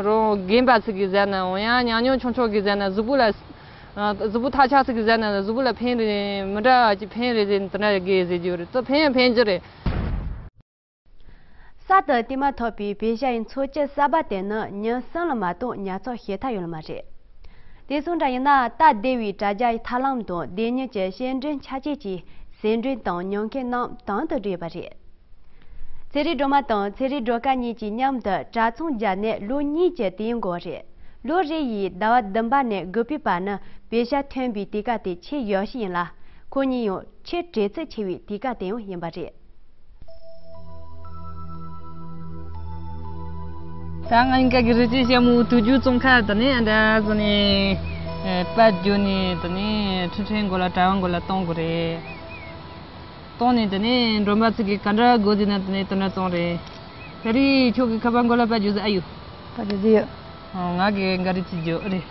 རོགས་རྒན་པ་ཚོ་གིས་ཟས་ན་འོ་ཡང་ཉམས་མྱོང་ཆུང་ཆུང་གིས་ཟས་ན་གཟུགས་པོ་ལ། ཨ། གཟུགས་པོ་ཐག་ཆག་ཚོ་གིས་ཟས་ན་གཟུགས་པོ་ལ་ཕན་རེད། མི་འདྲ་བ་ཅིག་ཕན་རེད་ཟེར་དེ་འདྲ་རྒན་ཟེར་གྱི་ཡོད་རེད། དེ་ཕན་ཡང་ཕན་གྱི་རེད། གསར་དུ་བལྟས་མ་ཐག་པའི་བེ་ཤ་ཡི་འཚོ་བཅུད་གསར་པ་དེ་ནི་ཉིན་གསུམ་ལ་མ་གཏོགས་ཉར་ཚགས་བྱེད་ཐབས་ཡོད་ལ་མ་རེད། དེ་སོང་འདྲ་ཡིན་ན་སྟབས་བདེ་བའི་དྲ་རྒྱའི་ཐབས་ལམ་དང་བདེན་གཉེར་གྱི་བཤད་འཕྲིན་ཆ་རྐྱེན་གྱིས་ཟད་འགྲོ་དང་ཉོ་མཁན་རྣམས་དམ་དུ་སྒྲིལ་བ་རེད། ཚེ་རིང་སྒྲོལ་མ་དང་ཚེ་རིང་སྒྲོལ་དཀར་གཉིས་ཀྱིས་མཉམ་དུ་གྲྭ་ཚང་བརྒྱབ་ནས་ལོ་གཉིས་ཀྱི་དུས་ཡུན་འགོར་བ་རེད། ལོ་རེ་ཡི་ཟླ་བ་བདུན་པ་ནས་དགུ་པའི་བར་ནི་བེ་ཤ་ཐོན་པའི་དུས་སྐབས་དེ་ཆེས་ཡག་ཤོས་ཡིན་ལ། ཁོ་གཉིས་ཡང་ཆེས་དྲོད་ཚད་ཆེ་བའི་དུས་སྐབས་དེ་ཡང་ཡིན་པ་རེད། ད་ང་གཉིས་ཀ་གི་རི་སྐྱེས་ཞྭ་མོ་དུག་རྒྱུ་བཙོང་ཁ་དེ་ནས་ཨ་འདྲ་བཟོ་ནས། ཨེ། པད་རྒྱུ་ནས་དེ་ནས་ཁྲི་ཁྲིའི་མགོ་ལ་གྲྭ་བ་མགོ་ལ་གཏོང་དགོས་རེད། གཏོང་ནས་དེ་ནས་མགྲོན་པོ་ཚོ་གིས་ག་འདྲ་དགོས་ཟེར་ན་དེ་ནས་དེ་འདྲ་བཙོང་རེད། ད་རེས་ཁྱོད་ཀྱི་ཁ་པར་མགོ་ལ་པད་རྒྱུ་ཟེར་ཨ་ཡོད། པད་རྒྱུ་ཟེར་ཡོད། ཨོ། ང་གི་འགའ་རེ་ཅིག་རྒྱུ་རེད།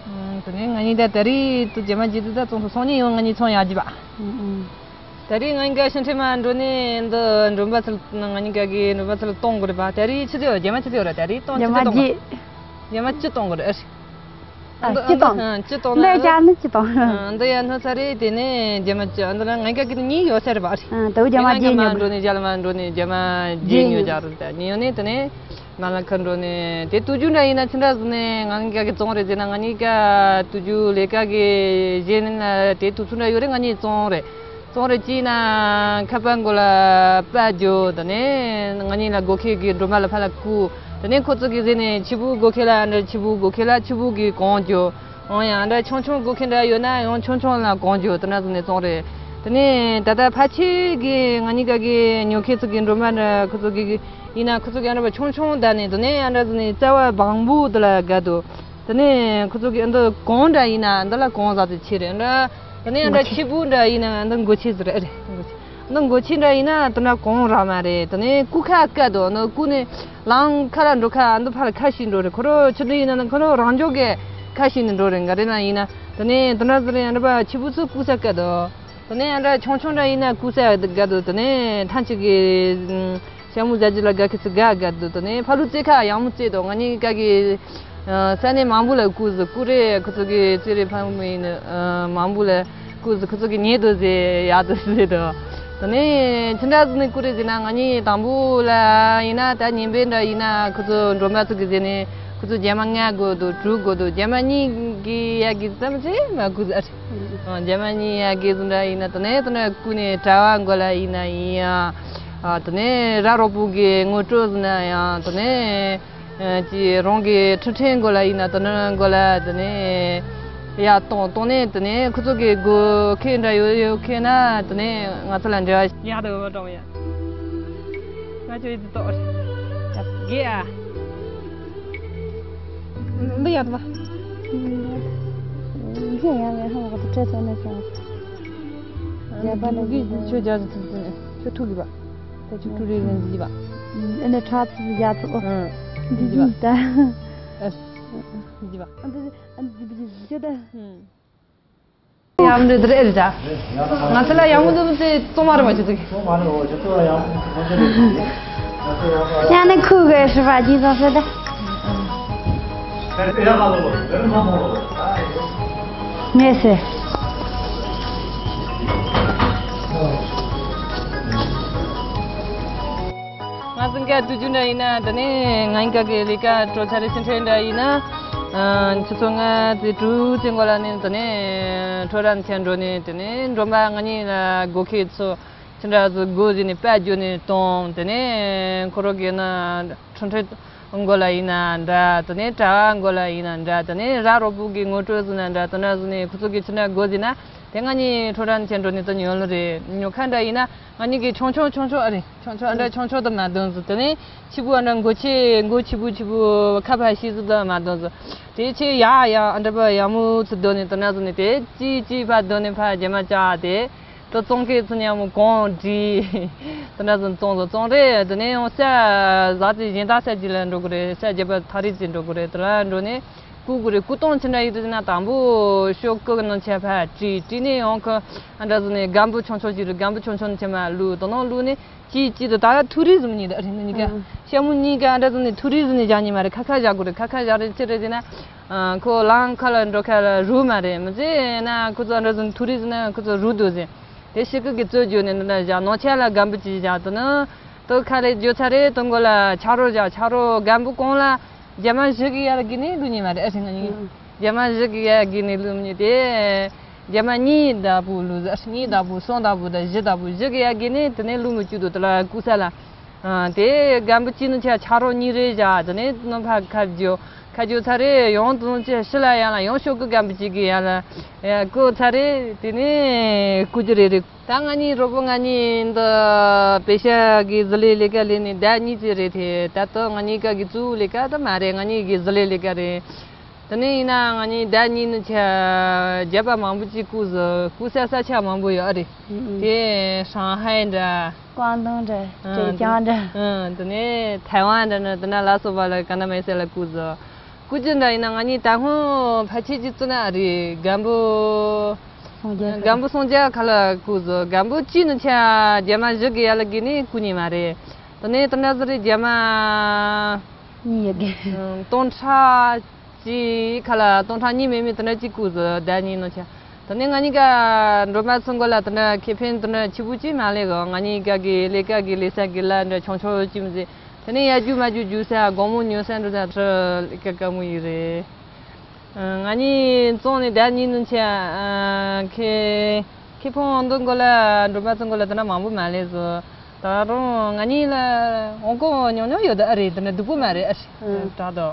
ཨུ་ཨུ། དེ་ནས་ང་གཉིས་ད་ད་རེས་དུ་རྗེས་མ་རྗེས་དུ་ད་བཙོང་ཐུབ་སོང་ནས་ཡང་ང་གཉིས་ཚོང་ཡག་རྒྱུ་པ། ཨུ་ཨུ། ད་རེས་ང་གཉིས་ཀ་ཕྱི་འཕྲིན་མ་འགྲོ་ནས་འདི་མགྲོན་པོ་ཚོ་ང་གཉིས་ཀ་གི་མགྲོན་པོ་ཚོ་གཏོང་དགོས་རེད་པ། ད་རེས་ཆི་ཟིག་ཡོད། རྗེས་མ་ཆི་ཟིག་ཡོད་ར། ད་རེས་གཏོང་ཆི་ཟིག་གཏོང་པ། རྗེས་མ་གཅིག་གཏོང་དགོས་རེད། ཨ། གཅིག་གཏོང་། ཨ། གཅིག་གཏོང་ན། འདི་ཡ་ནི་གཅིག་གཏོང་། ཨ། འདི་ཡ་ནི་ཚར་རེད། དེ་ནས་རྗེས་མ་གཅིག་འདི་ལ་ང་ག་གི་ནི་གཉིས་ཡོད་ཚར་རེད་པ། ཨ། ད་རྗེས་མ་རྗེས་མ་འགྲོ་ནས་རྗེས་མ་འགྲོ་ནས་རྗེས་མ་རྗེས་ཉོ་རྒྱག་རེད། ད་ཉོ་ནས་དེ་ནས་མ་ལ་ཁ་འགྲོ་ནས་དེ་དུག་རྒྱུ་འདྲ་ཡིན་ན་ཆི་འདྲ་ཟེར་ནས་ང་ག་གི་བཙོང་རེད་ཟེར་ན། ང་གཉིས་ཀ་དུག་རྒྱུ་ལས་ཀ་གི་གཞན་ལ་དེ་དུག་ཚོད་འདྲ་ཡོད་རེད། ང་གཉིས་བཙོང་རེད། བཙོང་རེད། གཅིག་ན་ཁ་པར་མགོ་ལ་པད་རྒྱུ། དེ་ནས་ང་གཉིས་ལ་སྒོ་ཁའི་གི་སྒྲོལ་མ་ལ་ཕར་ལ་བསྐུར། དེ་ནས་ཁོ་ཚོ་གིས་ཟེར་ནས་ཕྱུ་པའི་སྒོ་ཁའི་ལ་འདྲ། ཕྱུ་པའི་སྒོ་ཁའི་ལ་ཕྱུ་པ་གིས་གོན་རྒྱུ། འོ་ཡང་འདྲ་ཆུང་ཆུང་སྒོ་ཁའི་འདྲ་ཡོད་ན་ཡང་ཆུང་ཆུང་ལ་གོན་རྒྱུ། དེ་འདྲ་བཟོ་ནས་བཙོང་རེད། དེ་ནས་ད་ལྟ་ཕལ་ཆེར་གི་ང་གཉིས་ཀ་གི་ཉོ་མཁན་ཚོ་གི་སྒྲོལ་མ་འདྲ་ཁོ་ཚོ་གི་ཡིན་ན་ཁོ་ཚོ་གི་ཨ་འདྲ་བ་ཆུང་ཆུང་བསྡད་ནས། དེ་ནས་ཨ་འདྲ་བཟོ་ནས་རྩ་བ་སྦོམ་པོ་དེ་ལ་བརྒལ་འདུག་དེ་ནས་ཁོ་ཚོ་གི་འདི་གོང་འདྲ་ཡིན་ན་འདི་ལ་གོང་ཟག་ཚོ་ཆེ་རེད། འདྲ་དེ་ནས་འདྲ་མགོ་ཆེ། ཕྱུ་པ་འདྲ་ཡིན་ན་འདི་མགོ་ཆེ་ཟེར་རེད། མགོ་ཆེ། འདི་མགོ་ཆེ་འདྲ་ཡིན་ན་དེ་འདྲ་གོང་རག་མ་རེད། དེ་ནས་རྐུ་ཁ་བཀག་འདུག་འདི་རྐུ་ནས་ལམ་ཁ་ལ་འགྲོ་ཁ་འདི་ཕར་ཁ་ཤས་འགྲོ་རེད། ཁོ་རང་ཕྱི་དྲོ་ཡིན་ན་ཁོ་རང་རང་འཇགས་ཀྱི་ཁ་ཤས་ནས་འགྲོ་རེད། འགའ་རེ་ན་ཡིན་ན་དེ་ནས་དེ་འདྲ་ཟེར་རེད། འདྲ་པ་ཕྱུ་པ་ཚོ་རྐུ་ས་བཀག་འདུག་དེ་ནས་འདྲ་ཆུང་ཆུང་འདྲ་ཡིན་ན་རྐུ་ས་བཀག་འདུག་དེ་ནས་ཐང་ཅིག་གི་ཞྭ་མོ་ཟ་རྒྱུ་ལ་དགའ་མཁན་ཚོ་དགའ་བཀག་འདུག་དེ་ནས་ཕར་ལུག་བཙལ་ཁ་ཡག་མོ་བཙལ་འདུག་ང་གཉིས་ཀ་གི་ས་གནས་མང་པོ་ལ་རྐུས་ཟིག་རྐུ་རེད། ཁོ་ཚོ་གི་བཙལ་རེད། ཕ་མ་ཡིན་ན་མང་པོ་ལ་རྐུས་ཟིག་ཁོ་ཚོ་གི་ཉེས་འདུག་ཟེར་ཡག་འདུག་ཟེར་འདུག་དེ་ནས་ཅི་འདྲ་ཟེར་ནས་རྐུ་རེད་ཟེར་ན། ང་གཉིས་དང་པོ་ལ་ཡིན་ན་ད་ཉིན་པའི་འདྲ་ཡིན་ན་ཁོ་ཚོ་མགྲོན་པོ་ཚོ་གི་ཟེར་ནས་ཁོ་ཚོ་རྗེས་མ་ལྔ་དགོས་འདུག་དྲུག་དགོས་འདུག་རྗེས་མ་གཉིས་ཀྱི་ཡ་གི་ཙམ་ཞིག་མ་རྐུས་ཟིག་རྗེས་མ་གཉིས་ཡ་གི་ཟིག་འདྲ་ཡིན་ན་དེ་ནས་དེ་ནས་རྐུ་ནས་གྲྭ་བ་མགོ་ལ་ཡིན་ན་ཡིན་ཡང་། དེ་ནས་ར་རོ་པོ་གི་ངོ་སྤྲོད་ཟིག་ན་ཡང་དེ་ནས། ཨ། ཅི་རང་གི་ཁྲི་ཁྲིའི་མགོ་ལ་ཡིན་ན་དེ་ནས་མགོ་ལ་དེ་ནས་ཡར་གཏོང་གཏོང་ནས་དེ་ནས་ཁོ་ཚོ་གི་སྒོ་ཁའི་འདྲ་ཡོད་ཡོད་ཁེལ་ན་དེ་ནས་ང་ཚོ་ལ་འབྲེལ་བ་ཡག་འདུག་མ་གཏོང་ཡ། ང་ཚོ་ཡིད་དུ་ཏོག་རེད། ད་ དགེ་ཨ། འདི་ཡག་པ། འདི་ཡག་པའི་ཧ་གོ་ཏྲེ་ཚོ་ནས་ཀྱང་། རྒྱ་པ་ནས་གི་ཀྱང་ཆོས་རྒྱ་ཆོས་ཐུག་གི་པ། དེ་ཆོས་ཐུག་རེ་རེ་འདི་པ། ཨ་ནི་ཁྲ་ཚིག་རྒྱ་ཚོ། ཨ། འདི་འདི་པ། ད། ཨ། འདི་པ། ཨ་འདི་པ་འདི་ཆོས་ད། ཡང་འདི་འདྲ་ཨེ་རེད་ད། ང་ཚོ་ལ་ཡང་མོ་འདི་དེ་གཙང་མ་རེད་མ་བྱེད་ཚིག་ཡང་ནི་ཁུ་གེ་ཧྲི་པ་ཇི་ཙང་ཟེར་ད། ངས་ཟེར། ང་ཚོ་འགའ་དུས་རྒྱུན་འདྲ་ཡིན་ན་དེ་ནས་ང་ཡིན་ག་གི་ལས་ཀ་སྤྲོ་ཚར་རེ་ཕྱིན་འཕྲལ་འདྲ་ཡིན་ན། ཆུ་ཚོད་ལྔ་ཙམ་དྲུག་ཙམ་འགོར་ལ་ནས་དེ་ནས་ཁྲོ་ར་ཆེན་འགྲོ་ནས་དེ་ནས་མགྲོན་པ་ང་གཉིས་ལ་སྒོ་ཁའི་ཚོ་ཅི་འདྲ་ཟིག་སྒོ་ཟིག་ནས་པད་རྒྱུ་ནས་གཏོང་དེ་ནས་ཁོ་རོ་གི་ན་ཁྲོ་ཁྲོ་འགོ་ལ་ཡིན་ན་འདྲ་དེ་ནས་གྲྭ་བ་འགོ་ལ་ཡིན་ན་འདྲ་དེ་ནས་ར་རོ་པོ་གི་ངོ་སྤྲོད་ཟིག་ན་འདྲ་དེ་འདྲ་ཟིག་ནས་ཁོ་ཚོ་གི་ཅི་འདྲ་སྒོ་ཟིག་ན། དེ་ང་གཉིས་ཁྲོ་ར་ཆེན་འགྲོ་ནས་ད་ཉོ་ལ་རེད། ཉོ་ཁ་འདྲ་ཡིན་ན་ང་གཉིས་ཀྱིས་ཆུང་ཆུང་ཆུང་ཆུང་ཨ་རེད། ཆུང་ཆུང་ཨ་འདྲ་ཆུང་ཆུང་དུ་མ་འདོན་ཟིག་དེ་ནས་ཆི་བུ་ཨ་འདྲ་མགོ་ཆེ་མགོ་ཆི་བུ་ཆི་བུ་ཁ་ཕ་ཤི་ཟིག་དུ་མ་འདོན་ཟིག་དེ་ཆེ་ཡ་ཡ་ཨ་འདྲ་པ་ཡ་མོ་ཚུ་འདོན་ནས་དུ་ན་ཟིག་ནས་དེ་ཅི་ཅི་ཕ་འདོན་ནས་ཕ་རྒྱ་མ་ཅག་དེ་དུ་བཙོང་ཁེ་ཚུ་ཉ་མོ་གོང་བྲིས་དུ་ན་ཟིག་བཙོང་ཟིག་བཙོང་རེད། དེ་ནས་ཡང་ས་ཟག་ཅིག་གཞན་དག་ས་ཅིག་ལ་འགྲོ་དགོས་རེད། ས་རྒྱ་པ་ཐག་རིས་ཅིག་འགྲོ་དགོས་རེད། དེ་ལ་འགྲོ་ནས། རྐུ་དགོས་རེད། རྐུ་སྟངས་ཅི་འདྲ་ཡོད་དུ་ན་དང་པོ་ཤོག་ཀུ་གི་ནང་ཆ་ཕར་བྲིས་བྲིས་ནས་ཡང་ཁོ་ཨ་འདྲ་བཟོ་ནས་སྒམ་པོ་ཆུང་ཆུང་ཅིག་རེད། སྒམ་པོ་ཆུང་ཆུང་ཆེ་མ་བླུགས་དོ་ནང་བླུགས་ནས་ཅིག་ཅིག་ཏུ་ད་ཐུ་རི་ཟིམ་གཉིས་ད་རེད་ན་གཉིས་ཀ་ཤ་མོ་གཉིས་ཀ་ཨ་འདྲ་བཟོ་ནས་ཐུ་རི་ཟིམ་ནས་བཞག་ཉི་མ་རེད། ཁ་ཁ་བཞག་དགོས་རེད། ཁ་ཁ་བཞག་རེད་ཅི་རེད་ཟེར་ན་ཁོ་ལང་ཁ་ལ་འགྲོ་ཁ་ལ་རུ་མ་རེད། མི་ཚེ་ན་ཁོ་ཚོ་ཨ་འདྲ་བཟོ་ནས་ཐུ་རི་ཟིམ་ན་ཁོ་ཚོ་རུ་འདུག་ཟེར། དེ་ཤི་ཀུ་གི་རྩོད་རྒྱུ་ནས་འདི་འདྲ་བཞག་ནང་ཆ་ལ་སྒམ་པོ་ཅིག་བཞག་དོ་ནི་དོ་ཁ་ལས་རྒྱུ་ཚ་རེད། དོ་མགོ་ལ་ཆ་རོ་བཞག་ཆ་རོ་སྒམ་པོ་གོང་ལ། རྒྱ་མ་བཞི་གི་ཡར་བརྒལ་ནས་ལུས་ཉེ་མ་རེད་ཨ་ཧྲི་ང་གཉིས། ཨང་། རྒྱ་མ་བཞི་གི་ཡར་བརྒལ་ནས་ལུས་ཉེ་དེ། རྒྱ་མ་གཉིས་ལྡབ་པོ་ལུས་ཨ་ཧྲི་གཉིས་ལྡབ་པོ་གསུམ་ལྡབ་པོ་དང་བཞི་ལྡབ་པོ་བཞི་གི་ཡར་བརྒལ་ནས་དེ་ནས་ལུས་མི་བཅུག་དོ་དེ་ལ་ཀུ་ས་ལ། ཨང་། དེ་སྒམ་པོ་གཅིག་ནི་ཆ་ཆ་རོགས་གཉིས་རེ་བཞག་དེ་ནས་ནམ་ཕ་ཁ་རྒྱུ་ཁ་རྒྱུ་ཚ་རེ་ཡང་དུང་ཅི་ཤི་ལ་ཡང་ལ་ཡང་ཤོག་གི་སྒམ་པོ་གཅིག་གི་ཡར་ལ་ཡ་ཀུ་ཚ་རེ་དེ་ནས་ཀུ་རྒྱུ་རེ་རེ། ད་ང་གཉིས་རོགས་པོ་ང་གཉིས་འདི་པེ་ཤ་གི་ཟི་ལི་ལས་ཀ་ལས་ནས་ཟླ་གཉིས་ཙམ་རེད་དེ། ད་ལྟ་ང་གཉིས་ཀ་གི་གཙོ་བོ་ལས་ཀ་ད་མ་རེད། ང་གཉིས་ཀྱི་ཟི་ལི་ལས་ཀ་རེད། དེ་ནས་ཡིན་ན་ང་གཉིས་ཟླ་གཉིས་ནི་ཆ་རྒྱབ་པ་མང་པོ་ཅིག་བསྐུར་ཟིག་བསྐུར་ས་ས་ཆ་མང་པོ་ཡོད་ཨ་རེད། ཨུ་ཨུ། དེ་ཧྲང་ཧའེ་འདྲ། ཀོང་ཏུང་འདྲ། ཨ་ཅེ་ཅང་འདྲ། ཨ་དེ་ནས་ཐའེ་ཝན་འདྲ་ནི་དེ་ན་ལ་སོགས་པ་ལ་ག་ན་མེད་ས་ལ་བསྐུར་ཟིག་བསྐུར་རྒྱུ་འདྲ་ཡིན་ན་ང་གཉིས་ད་སྔོན་ཕལ་ཆེར་གྱི་བཙུན་ན་ཨ་རི་སྒམ་པོ། སངས་རྒྱས་ཁ་སྒམ་པོ་སངས་རྒྱས་ཁ་ལ་བསྐུར་ཟིག་སྒམ་པོ་གཅིག་ནི་ཆ་རྒྱ་མ་བཞི་གི་ཡར་ལ་གི་ནི་བསྐུར་ཉེ་མ་རེད། དེ་ནས་དེ་འདྲ་ཟིག་རེད་རྒྱ་མ། གཉིས་ཡོད་གི། སྟོང་ཕྲག་གཅིག་ཁ་ལ་སྟོང་ཕྲག་གཉིས་མེད་མེད་དེ་འདྲ་གཅིག་བསྐུར་ཟིག་ཟླ་གཉིས་ནི་ཆ། དེ་ནས་ང་གཉིས་ཀ་འགྲོ་མ་ཚུན་གོ་ལ་དེ་འདྲ་ཁེ་ཕན་དེ་འདྲ་ཆེ་བོ་གཅིག་མ་ལས་གོ་ང་གཉིས་ཀ་གི་ལས་ཀ་གི་ལས་ས་གི་ལ་འདྲ་ཆུང་ཆུང་གཅིག་མི་ཟེར། དེ་ནས་ཡར་རྒྱུག་མར་རྒྱུག་རྒྱུག་ས་དགོང་མོ་ཉལ་ས་འགྲོ་ས་ཁྲི་ལས་ཀ་དཀའ་མོ་ཡིན་རེད། ང་གཉིས་བཙོང་ནས་ཟླ་གཉིས་ནི་ཆ། ཁེ་ཁེ་ཕོང་འདི་མགོ་ལ་འགྲོ་མ་ཚུན་གོ་ལ་དེ་འདྲ་མང་པོ་མ་ལས་ཟིག་ད་རུང་ང་གཉིས་ལ་འོང་གོ་ཉུང་ཉུང་ཡོད་ད་ཨ་རེད། དེ་འདྲ་སྡུག་པོ་མ་རེད་ཨ་རེད། དྲག་དོ།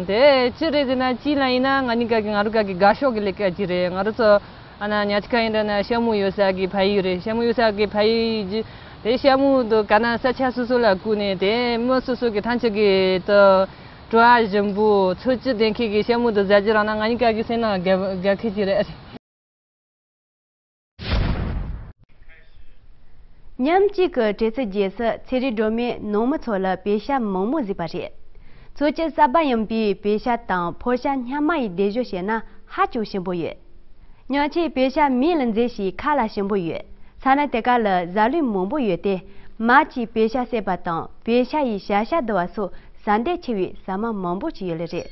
དེ་ཅི་རེད་ཟེར་ན་གཅིག་ལ་ཡིན་ན་ང་གཉིས་ཀ་གི་ང་རུ་ཀ་གི་དགའ་ཤོས་ཀྱི་ལས་ཀ་ཅིག་རེད། ང་རུ་ཚོ་ཨ་ན་ཉ་ཅི་ཁ་ཡིན་འདྲ་ན་ཤ་མུ་ཡོད་ས་གི་ཕ་ཡུལ་རེད། ཤ་མུ་ཡོད་ས་གི་ཕ་ཡུལ་གྱི་དེ་ཤ་མུ་དུ་ག་ན་ས་ཆ་སོ་སོ་ལ་བསྐུར་ནས་དེ་མི་སོ་སོ་གི་ཐང་ཆུ་གི་དུ་བྲོ་བ་ཞིམ་པོ་ཚོད་ཅི་ལྡན་མཁན་གི་ཤ་མུ་དུ་ཟ་རྒྱུ་རང་ན་ང་གཉིས་ཀ་གི་སེམས་ནང་དགའ་དགའ་མཁན་ཅིག་རེད། ཉིན་གཅིག་གི་དུས་ཚོད་རྗེས་སུ་ཚེ་རིང་སྒྲོལ་མས་ནང་མི་ཚོ་ལ་པེ་ཤ་མང་མོ་བཟོས་པ་རེད། འཚོ་བཅུད་གསར་པ་ཡིན་པའི་པེ་ཤ་དང་ཕོ་ཤ་སྔོན་མ་ཡི་ལྡེབས་བཞག་བྱས་ན་ཧ་ཅང་ཞིམ་པོ་ཡོད། ཉག་ཆེ་པེ་ཤ་མེ་ལ་མཛེས་ཤིང་ཁ་ལ་ཞིམ་པོ་ཡོད། ས་གནས་དེ་ག་ལ་ཟ་ལུགས་མང་པོ་ཡོད་དེ། མར་གྱི་པེ་ཤ་བསྲེགས་པ་དང་པེ་ཤ་ཡི་ཞ་ཤ་བསྡུ་བ་སོགས་ཟ་འདོད་ཆེ་བའི་ཟ་མ་མང་པོ་ཅིག་ཡོད་ལེ་རེད།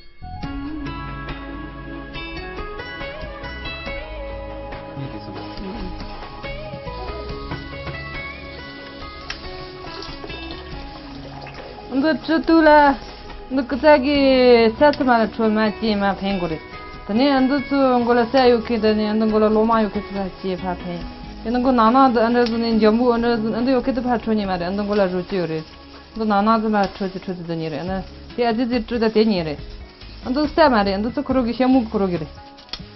འདི་བཀྲུ་དུས་ལ་འདི་ཀུ་ཙ་གི་ས་ཚི་མ་ལ་ཁྲོད་མ་ཅེ་མ་ཕན་དགོས་རེད། དེ་ནས་འདི་ཚོ་མགོ་ལ་ས་ཡོད་མཁན་དེ་ནས་འདི་མགོ་ལ་ལོ་མ་ཡོད་མཁན་ཚོ་ལ་ཅེ་ཕ་ཕན། དེ་ནི་མགོ་ནང་ན་འདི་འདྲ་བཟོ་ནས་འཇམ་པོ་འདྲ་བཟོ་འདི་ཡོད་མཁན་དེ་ཕ་ཁྲོད་ཉེ་མ་རེད། འདི་མགོ་ལ་རོ་ཅི་ཡོད་རེད། འདི་ནང་ན་ཚི་མ་ཁྲོད་ཚི་ཁྲོད་ཚི་འདི་ཉེ་རེད། ཨ་ནི་དེ་ཨ་ཙི་ཙི་བཀྲུ་ད་དེ་ཉེ་རེད། འདི་ས་མ་རེད། འདི་ཚོ་ཁོ་རོ་གི་ཤ་མུ་ཁོ་རོ་གི་རེད།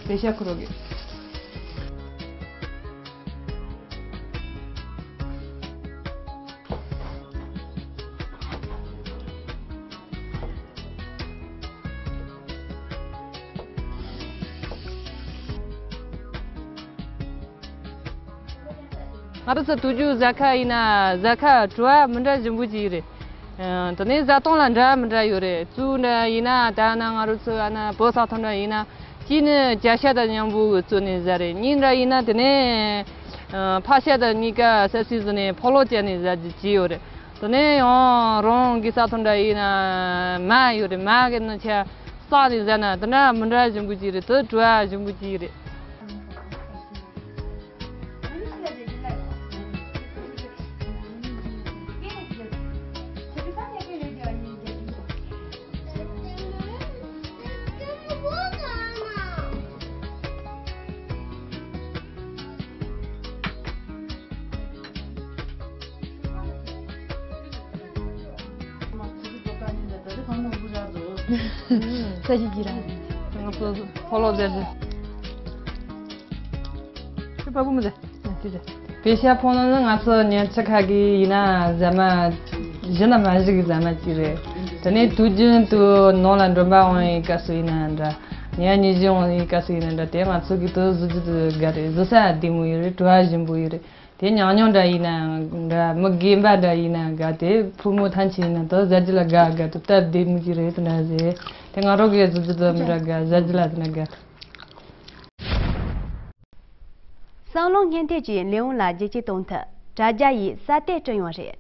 པེ་ཤ་ཁོ་རོ་གི། ང་རང་ཚོ་དུས་རྒྱུན་བཟའ་ཁ་ཡིན་ན་བཟའ་ཁ་བྲོ་བ་མི་འདྲ་ཞིམ་པོ་ཅིག་རེད། ཨ། དེ་ནས་བཟའ་བཏུང་ལ་འདྲ་མི་འདྲ་ཡོད་རེད། གཙོ་བོ་འདྲ་ཡིན་ན་ད་ན་ང་རང་ཚོ་ཨ་ན་བོད་ས་ཐོག་འདྲ་ཡིན་ན་གཅིག་ནི་ཇ་ཤ་དང་མཉམ་པོ་བཙོས་ནས་བཟའ་རེད། གཉིས་འདྲ་ཡིན་ན་དེ་ནས་ཨ་ཕག་ཤ་དང་གཉིས་ཀ་སབ་སིབ་བཟོས་ནས་ཕོ་ལོ་བཅད་ནས་བཟའ་རྒྱུ་ཅིག་ཡོད་རེད། དེ་ནས་ཡང་རང་གི་ས་ཐོག་འདྲ་ཡིན་ན་མར་ཡོད་རེད། མར་གི་ནི་ཆ་བསྲེགས་ནས་བཟའ་ན་དེ་འདྲ་མི་འདྲ་ཞིམ་པོ་ཅིག་རེད། དེ་བྲོ་བ་ཞིམ་པོ་ཅིག་རེད། ས་གཞི་གྱིས་ར། ང་ཚོ་ཕོ་ལོ་ཟེར་ཟེར། ཁྱོད་པ་བུ་མི་ཟེར། ང་ཅི་ཟེར། པེ་ཤ་ཕོ་ལོ་ནི་ང་ཚོ་ཉེ་ཆར་ཁ་གི་ཡིན་ན་ཟ་མ། གཞི་ན་མ་གཞི་གི་ཟ་མ་ཅིག་རེད། དེ་ནས་དུས་རྒྱུན་དུ་ནང་ལ་མགྲོན་པོ་འོང་བའི་སྐབས་སུ་ཡིན་ན་འདྲ། ཉལ་ཉལ་བཞིན་འོང་བའི་སྐབས་སུ་ཡིན་ན་འདྲ། དེ་ང་ཚོ་གི་དུ་བཟོ་རྒྱུ་དུ་དགའ་རེད། བཟོ་ས་བདེ་མོ་ཡོད་རེད། བྲོ་བ་ཞིམ་པོ་ཡོད་རེད། དེ་ཉག་ཉོག་འདྲ་ཡིན་ན་འདྲ། མི་རྒན་པ་འདྲ་ཡིན་ན་དགའ། དེ་ཕོ་མོ་ཐམས་ཅད་ཡིན་ན་དོ་ཟ་རྒྱུ་ལ་དགའ་དགའ་དུ་སྟབས་བདེ་མོ་ཅིག་རེད་དུ་འདྲ་ཟེར། དེ་ང་རང་གིས་བཟོ་རྒྱུ་དོ་མི་འདྲ་དགའ། ཟ་རྒྱུ་ལ་དེ་འདྲ་དགའ། བསམ་བློ་སྙིང་ཐིག་ཅིག་ལས་འོང་ལ་རྒྱལ་གཅེས་གཏོང་ཐུབ། དྲ་རྒྱ་ཡིས་ས་གཏེར་བསྐྲུན་ཡོང་རེད།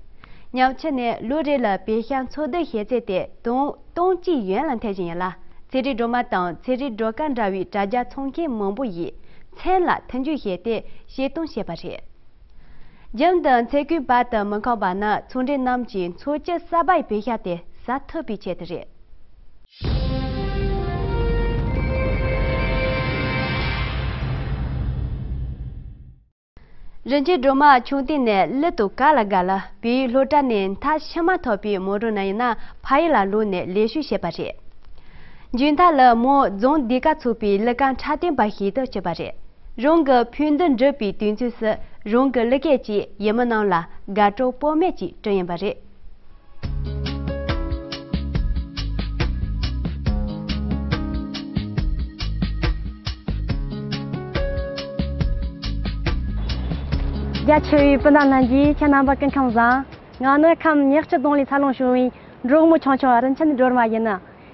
ཉམས་ཆུ་ནས་ལོ་རེ་ལ་པེ་ཤ་འཚོ་སྡུད་བྱེད་ཚད་དེ་དུང་སྟོང་གཅིག་ཡན་ལ་འཐེན་བཞིན་ཡིན་ལ། ཚན་རིག་སྒྲོལ་མ་དང་ཚན་རིག་སྒྲོལ་དཀར་འདྲ་བའི་དྲ་རྒྱ་ཚོང་མཁན་མང་པོ་ཡིས་མཚན་ལ་མཐུན་འཇུག་བྱས་ཏེ་བཤད་སྟངས་བཤད་པ་རེད། རྒྱུན་དུ་ཚེ་གོས་བར་དུ་མི་འཁང་བ་ནི་ཚོང་འབྲེལ་རྣམས་ཀྱི་འཚོ་བཅུད་གསར་པའི་པེ་ཤ་དེ་ཟ་ཐུབ་པའི་ཆེད་དུ་རེད། རིན་ཆེན་སྒྲོལ་མ་ཆུང་དུས་ནས་གླུ་དང་གར་ལ་དགའ་ལ། བལ་ཡུལ་སློབ་གྲྭ་ནས་མཐར་ཕྱིན་མ་ཐག་པའི་མོ་རང་ན་ཡིན་ན་ཕ་ཡུལ་ལ་ལོག་ནས་ལས་ཞུགས་བྱས་པ་རེད། མཇུག་མཐར་ལ་མོ་རྫོང་སྡེ་ཁག་ཚོགས་པའི་གླུ་གར་འཁྲབ་སྟོན་པ་ཞིག་ཏུ་གྱུར་པ་རེད། རང་གི་ཕུགས་འདུན་འགྲུབ་པའི་དུས་མཚུངས་སུ་རང་གི་གླུ་སྐད་ཀྱིས་ཡུལ་མི་རྣམས་ལ་དགའ་སྤྲོ་དཔག་མེད་ཅིག་བསྐྲུན་ཡིན་པ་རེད། རྒྱ་ཆེ་བའི་སྤུན་ཟླ་ལྷན་རྒྱས། ཁྱེད་རྣམ་པ་སྐུ་ཁམས་བཟང་། ང་ནི་ཁམས་ཉག་ཆུ་རྫོང་ལས་འཚར་ལོངས་བྱུང་བའི་འབྲོག་མོ་ཆུང་ཆུང་རིན་ཆེན་སྒྲོལ་མ་ཡིན།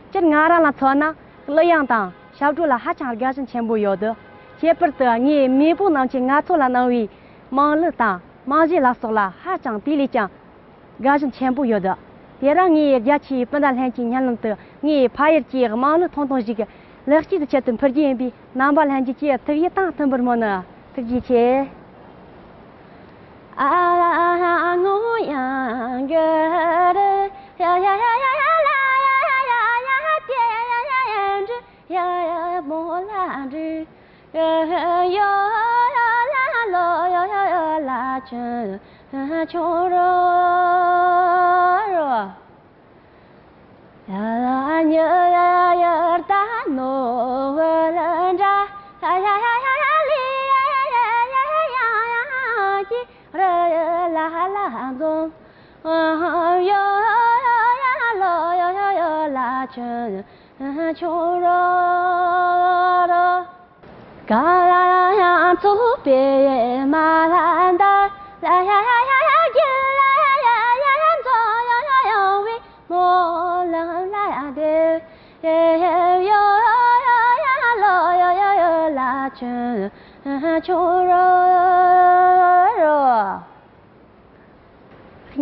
སྤྱིར་ང་རང་ལ་མཚོན་ན་གླུ་དབྱངས་དང་ཞབས་བྲོ་ལ་ཧ་ཅང་དགའ་ཞེན་ཆེན་པོ་ཡོད། ཁྱད་པར་དུ་ངའི་མེས་པོ་རྣམས་ཀྱིས་ང་ཚོ་ལ་གནང་བའི་དམངས་གླུ་དང་དམངས་གཞས་ལ་སོགས་ལ་ཧ་ཅང་དེ་ལས་ཀྱང་དགའ་ཞེན་ཆེན་པོ་ཡོད། དེ་རིང་ངའི་རྒྱ་ཆེའི་སྤུན་ཟླ་ལྷན་རྒྱས་ཉེ་ལམ་དུ་ངའི་ཕ་ཡུལ་གྱི་དམངས་གླུ་ཐུང་ཐུང་ཞིག་ལེགས་སྐྱེས་ཀྱི་ཆེད་དུ་འཕུར་རྒྱུ་ཡིན་པས། རྣམ་པ་ལྷན་རྒྱས་ཀྱིས་ཐུགས་ཡིད་དང་མཐུན་པར་སྨོན། ཐུགས་རྗེ་ཆེ།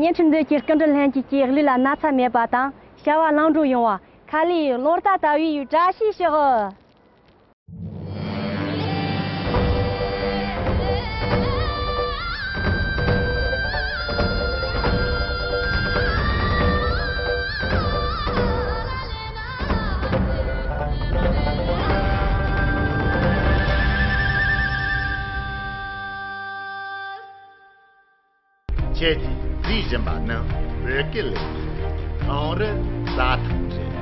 བརྙན་འཕྲིན་མདུན་གྱི་སྐུ་མགྲོན་ལྷན་རྒྱས་ཀྱིས་ལུས་ལ་ན་ཚ་མེད་པ་དང་བྱ་བ་ལམ་འགྲོ་ཡོང་བ། ཁ་ལས་གླང་རྟ་ལྟ་བུའི་བཀྲ་ཤིས་ཤོག། ཁྱེད་ཀྱིས་གཟིགས་བཞིན་པ་ནི་བོད་སྐད་ལས་ཁང་རི་རྩྭ་ཐང་རེད།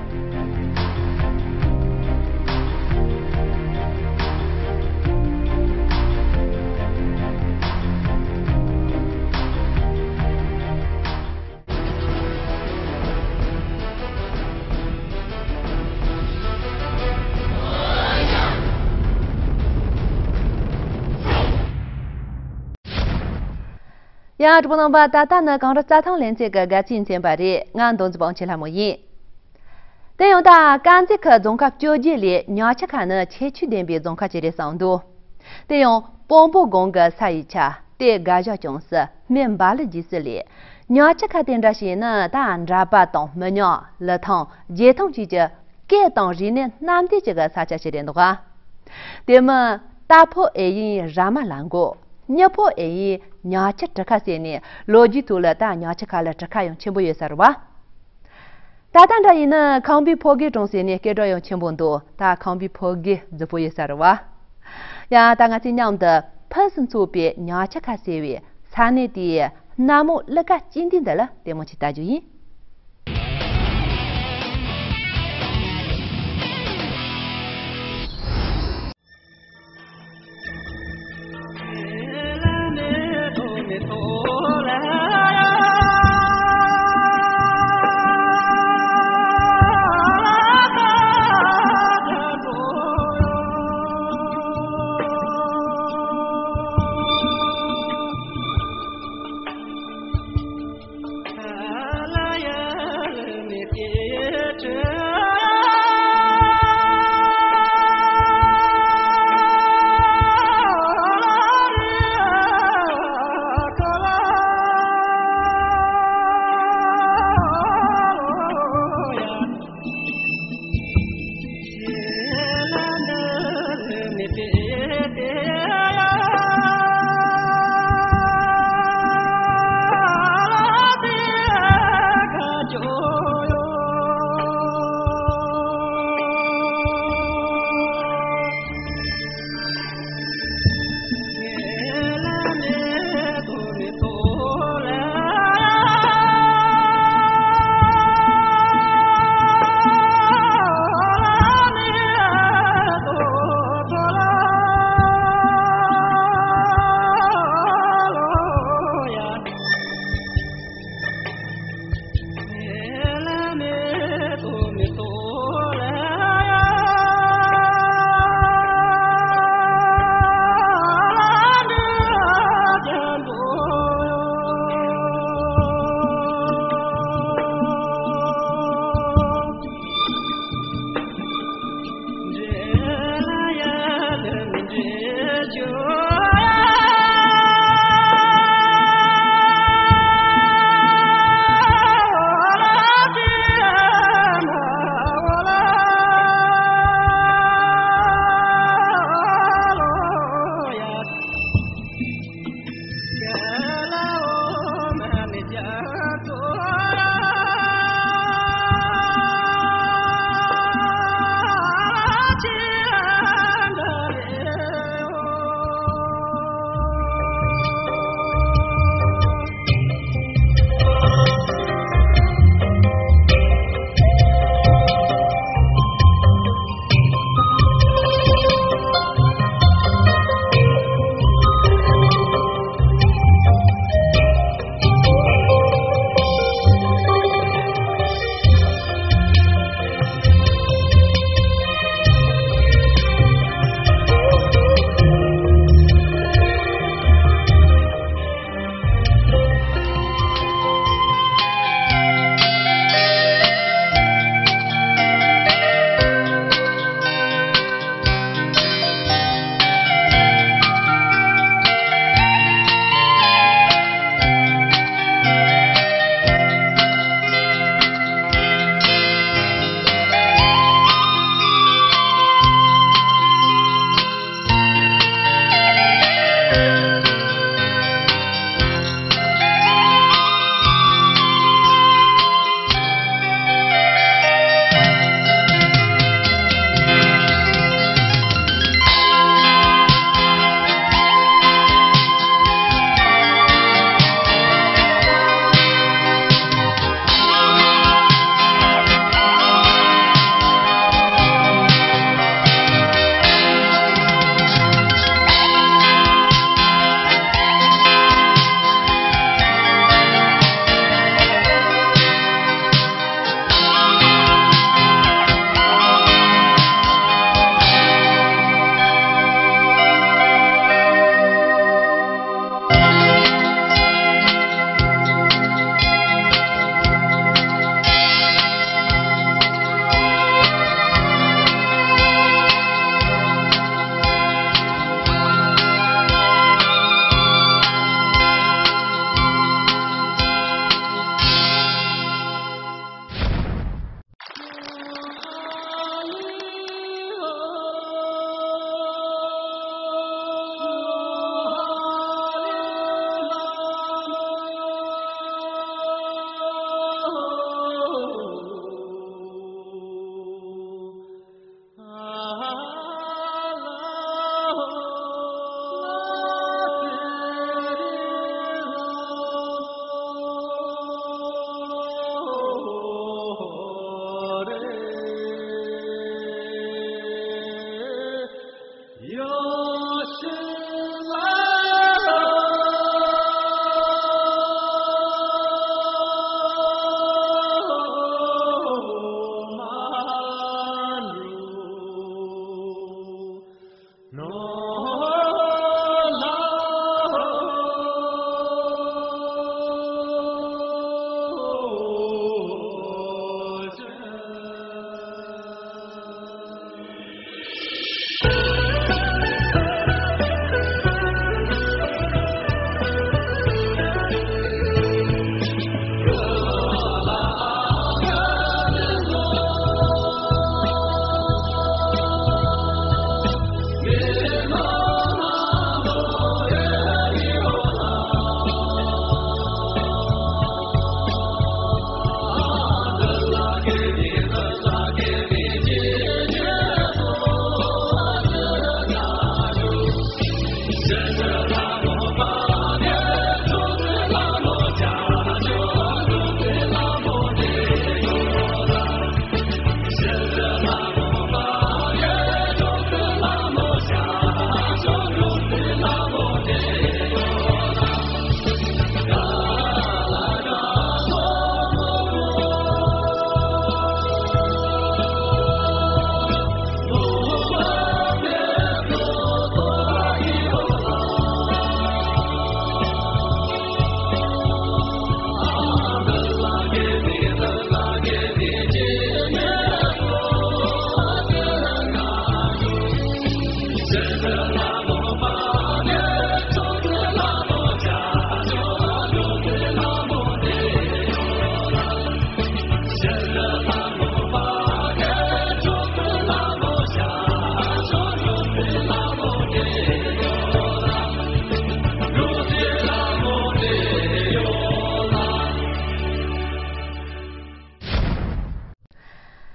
ཡང་གྲོགས་པོ་རྣམ་པ། ད་ལྟ་ནི་གངས་རི་རྩྭ་ཐང་ལེ་ཚན་གྱི་དགའ་ཚལ་མཚན་པ་རེད། ང་མདོ་འཛིན་པ་ཆེ་ལྷ་མོ་ཡིན། དེ་ཡང་ད་དཀར་མཛེས་ཁུལ་རྫོང་ཁག་བཅོ་བརྒྱད་ལས་ཉག་ཆུ་ཁ་ནི་ཁྱད་ཆོས་ལྡན་པའི་རྫོང་ཁག་ཅིག་རེད་བསམ་འདུག་དེ་ཡང་སྤོ་བོ་སྒང་གི་ས་ཡི་ཆ། སྟོད་དགའ་ཞག་ཅུང་ཟད། སྨད་འབའ་ལི་རྗེས་སུ་ལས། ཉག་ཆུ་ཁ་དེ་འདྲ་ཞིག་ནི་ད་འདྲ་པ་དང་མི་ཉག་ལི་ཐང་རྗེ་ཐང་བཅས་ཀྱི་སྐད་དང་རིག་གནས་རྣམ་འདྲེས་ཅིག་གི་ས་ཆ་ཞིག་རེད་འདུག་ག་དེ་མིན་རྟ་ཕོ་ཨེ་ཡིན་ར་མ་ལ་མགོ། མྱི་ཕོ་ཨེ་ཡིན་ཉག་ཆུ་གྲུ་ཁ་ཟེར་ནས་ལོ་རྒྱུས་ཐོག་ལ་ད་ཉག་ཆུ་ཁ་ལ་གྲུ་ཁ་ཡང་ཆེན་པོ་ཡོད་ས་རེད་བ། ད་ལྟ་འདྲ་ཡིན་ན་ཁམས་པའི་ཕོ་རྒྱས་གྲོང་ཟེར་ནས་སྐད་གྲགས་ཡང་ཆེན་པོ་འདུག་ད་ཁམས་པའི་ཕོ་རྒྱས་རྫིག་པོ་ཡོད་ས་རེད་བ། ཡ་ད་ང་ཚོས་མཉམ་དུ་ཕུན་སུམ་ཚོགས་པའི་ཉག་ཆུ་ཁ་ཟེར་བའི་ས་གནས་དེའི་སྣ་མོ་གླུ་གར་སྤྱི་འདུས་འདི་ལ་ལྟད་མོ་ཅིག་ལྟ་རྒྱུ་ཡིན།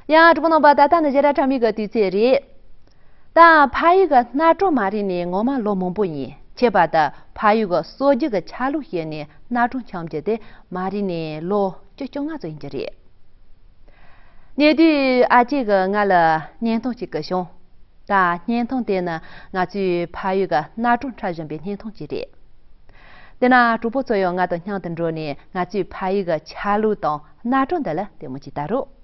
ཡང་གྲོགས་པོ་རྣམ་པ། ད་ལྟ་ནི་ཞེ་དྲག་ཁྲ་མོའི་གི་དུས་ཚོད་རེད། ད་ཕ་ཡུལ་གི་གནའ་གྲོང་མ་རེད་ནས་ངོ་མ་ལོ་མང་པོ་ཡིན། ཁྱད་པར་དུ་ཕ་ཡུལ་གི་སྲོལ་རྒྱུན་གི་ཆ་ལུགས་ཤེས་ནས་གནའ་གྲོང་འཁྱམ་རྒྱུ་དེ་མ་རེད་ནས་ལོ་བཅུ་བཅོ་ལྔ་ཙམ་ཡིན་རྒྱུ་རེད། ཉེ་དུས་ཨ་ཅེ་གི་ང་ལ་བརྙན་ཐུང་ཅིག་གི་བྱུང་། ད་བརྙན་ཐུང་དེ་ནི་ང་ཚོའི་ཕ་ཡུལ་གི་གནའ་གྲོང་འཁྲབ་བཞིན་པའི་བརྙན་ཐུང་ཅིག་རེད། དེ་ན་གྲོགས་པོ་ཚོ་ཡང་ང་དང་མཉམ་དུ་འགྲོ་ནས་ང་ཚོའི་ཕ་ཡུལ་གི་ཆ་ལུགས་དང་གནའ་གྲོང་འདི་ལ་ལྟད་མོ་ཅིག་ལྟ་རོགས།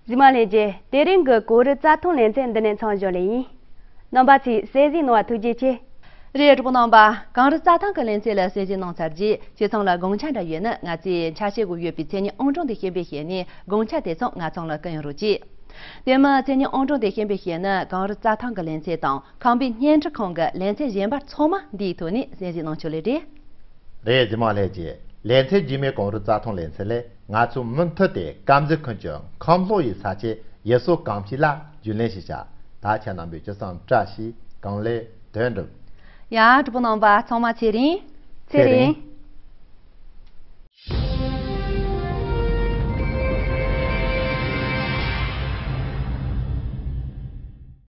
རྗེས་མ་ལྷན་རྒྱས། དེ་རིང་གི་གངས་རི་རྩྭ་ཐང་ལེ་ཚན་འདི་ནས་མཚམས་འཇོག་ལེ་ཡིན། རྣམ་པ་ཚོས་གསན་གཟིགས་གནང་བ་ཐུགས་རྗེ་ཆེ། རེད། གྲོགས་པོ་རྣམ་པ། གངས་རི་རྩྭ་ཐང་གི་ལེ་ཚན་ལ་གསན་གཟིགས་གནང་ཚར་རྗེས་ཁྱེད་ཚང་ལ་དགོངས་འཆར་འདྲ་ཡོད་ན་ང་ཚོས་ཆ་ཤས་གུ་ཡོད་པའི་མཚན་ཉིད་ཨང་གྲངས་དེ་ཤེས་པའི་ཞལ་ནས་དགོངས་འཆར་དེ་ཚང་ང་ཚང་ལ་བསྐུར་ཡོང་རོགས་གྱིས། དེ་མིན་མཚན་ཉིད་ཨང་གྲངས་དེ་ཤེས་པའི་ཞལ་ནས་གངས་རི་རྩྭ་ཐང་གི་ལེ་ཚན་དང་ཁམས་པའི་བརྙན་འཕྲིན་ཁང་གི་ལེ་ཚན་གཞན་པ་ཚང་མ་འདིའི་ཐོག་ནས་གསན་གཟིགས་གནང་ཆོག་ལེ་རེད། རེད། རྗེས་མ་ལྷན་རྒྱས། ལེ་ཚན་རྗེས་མའི་གངས་རི་རྩྭ་ཐང་ལེ་ཚན་ལས་ང་ཚོ་མུ་མཐུད་དེ་དཀར་མཛེས་ཁུལ་གྱི་ཁམས་ལྷོ་ཡི་ས་ཆའི་ཡུལ་སྲོལ་གོམས་གཤིས་ལ་རྒྱུས་ལོན་ཞིག་བྱ། ད་ཁྱེད་རྣམ་པས་ཅི་བསམ་བཀྲ་ཤིས་གང་ལེགས་དོན་འགྲུབ། ཡ། གྲོགས་པོ་རྣམ་པ་ཚང་མ་ཚེ་རིང་། ཚེ་རིང་།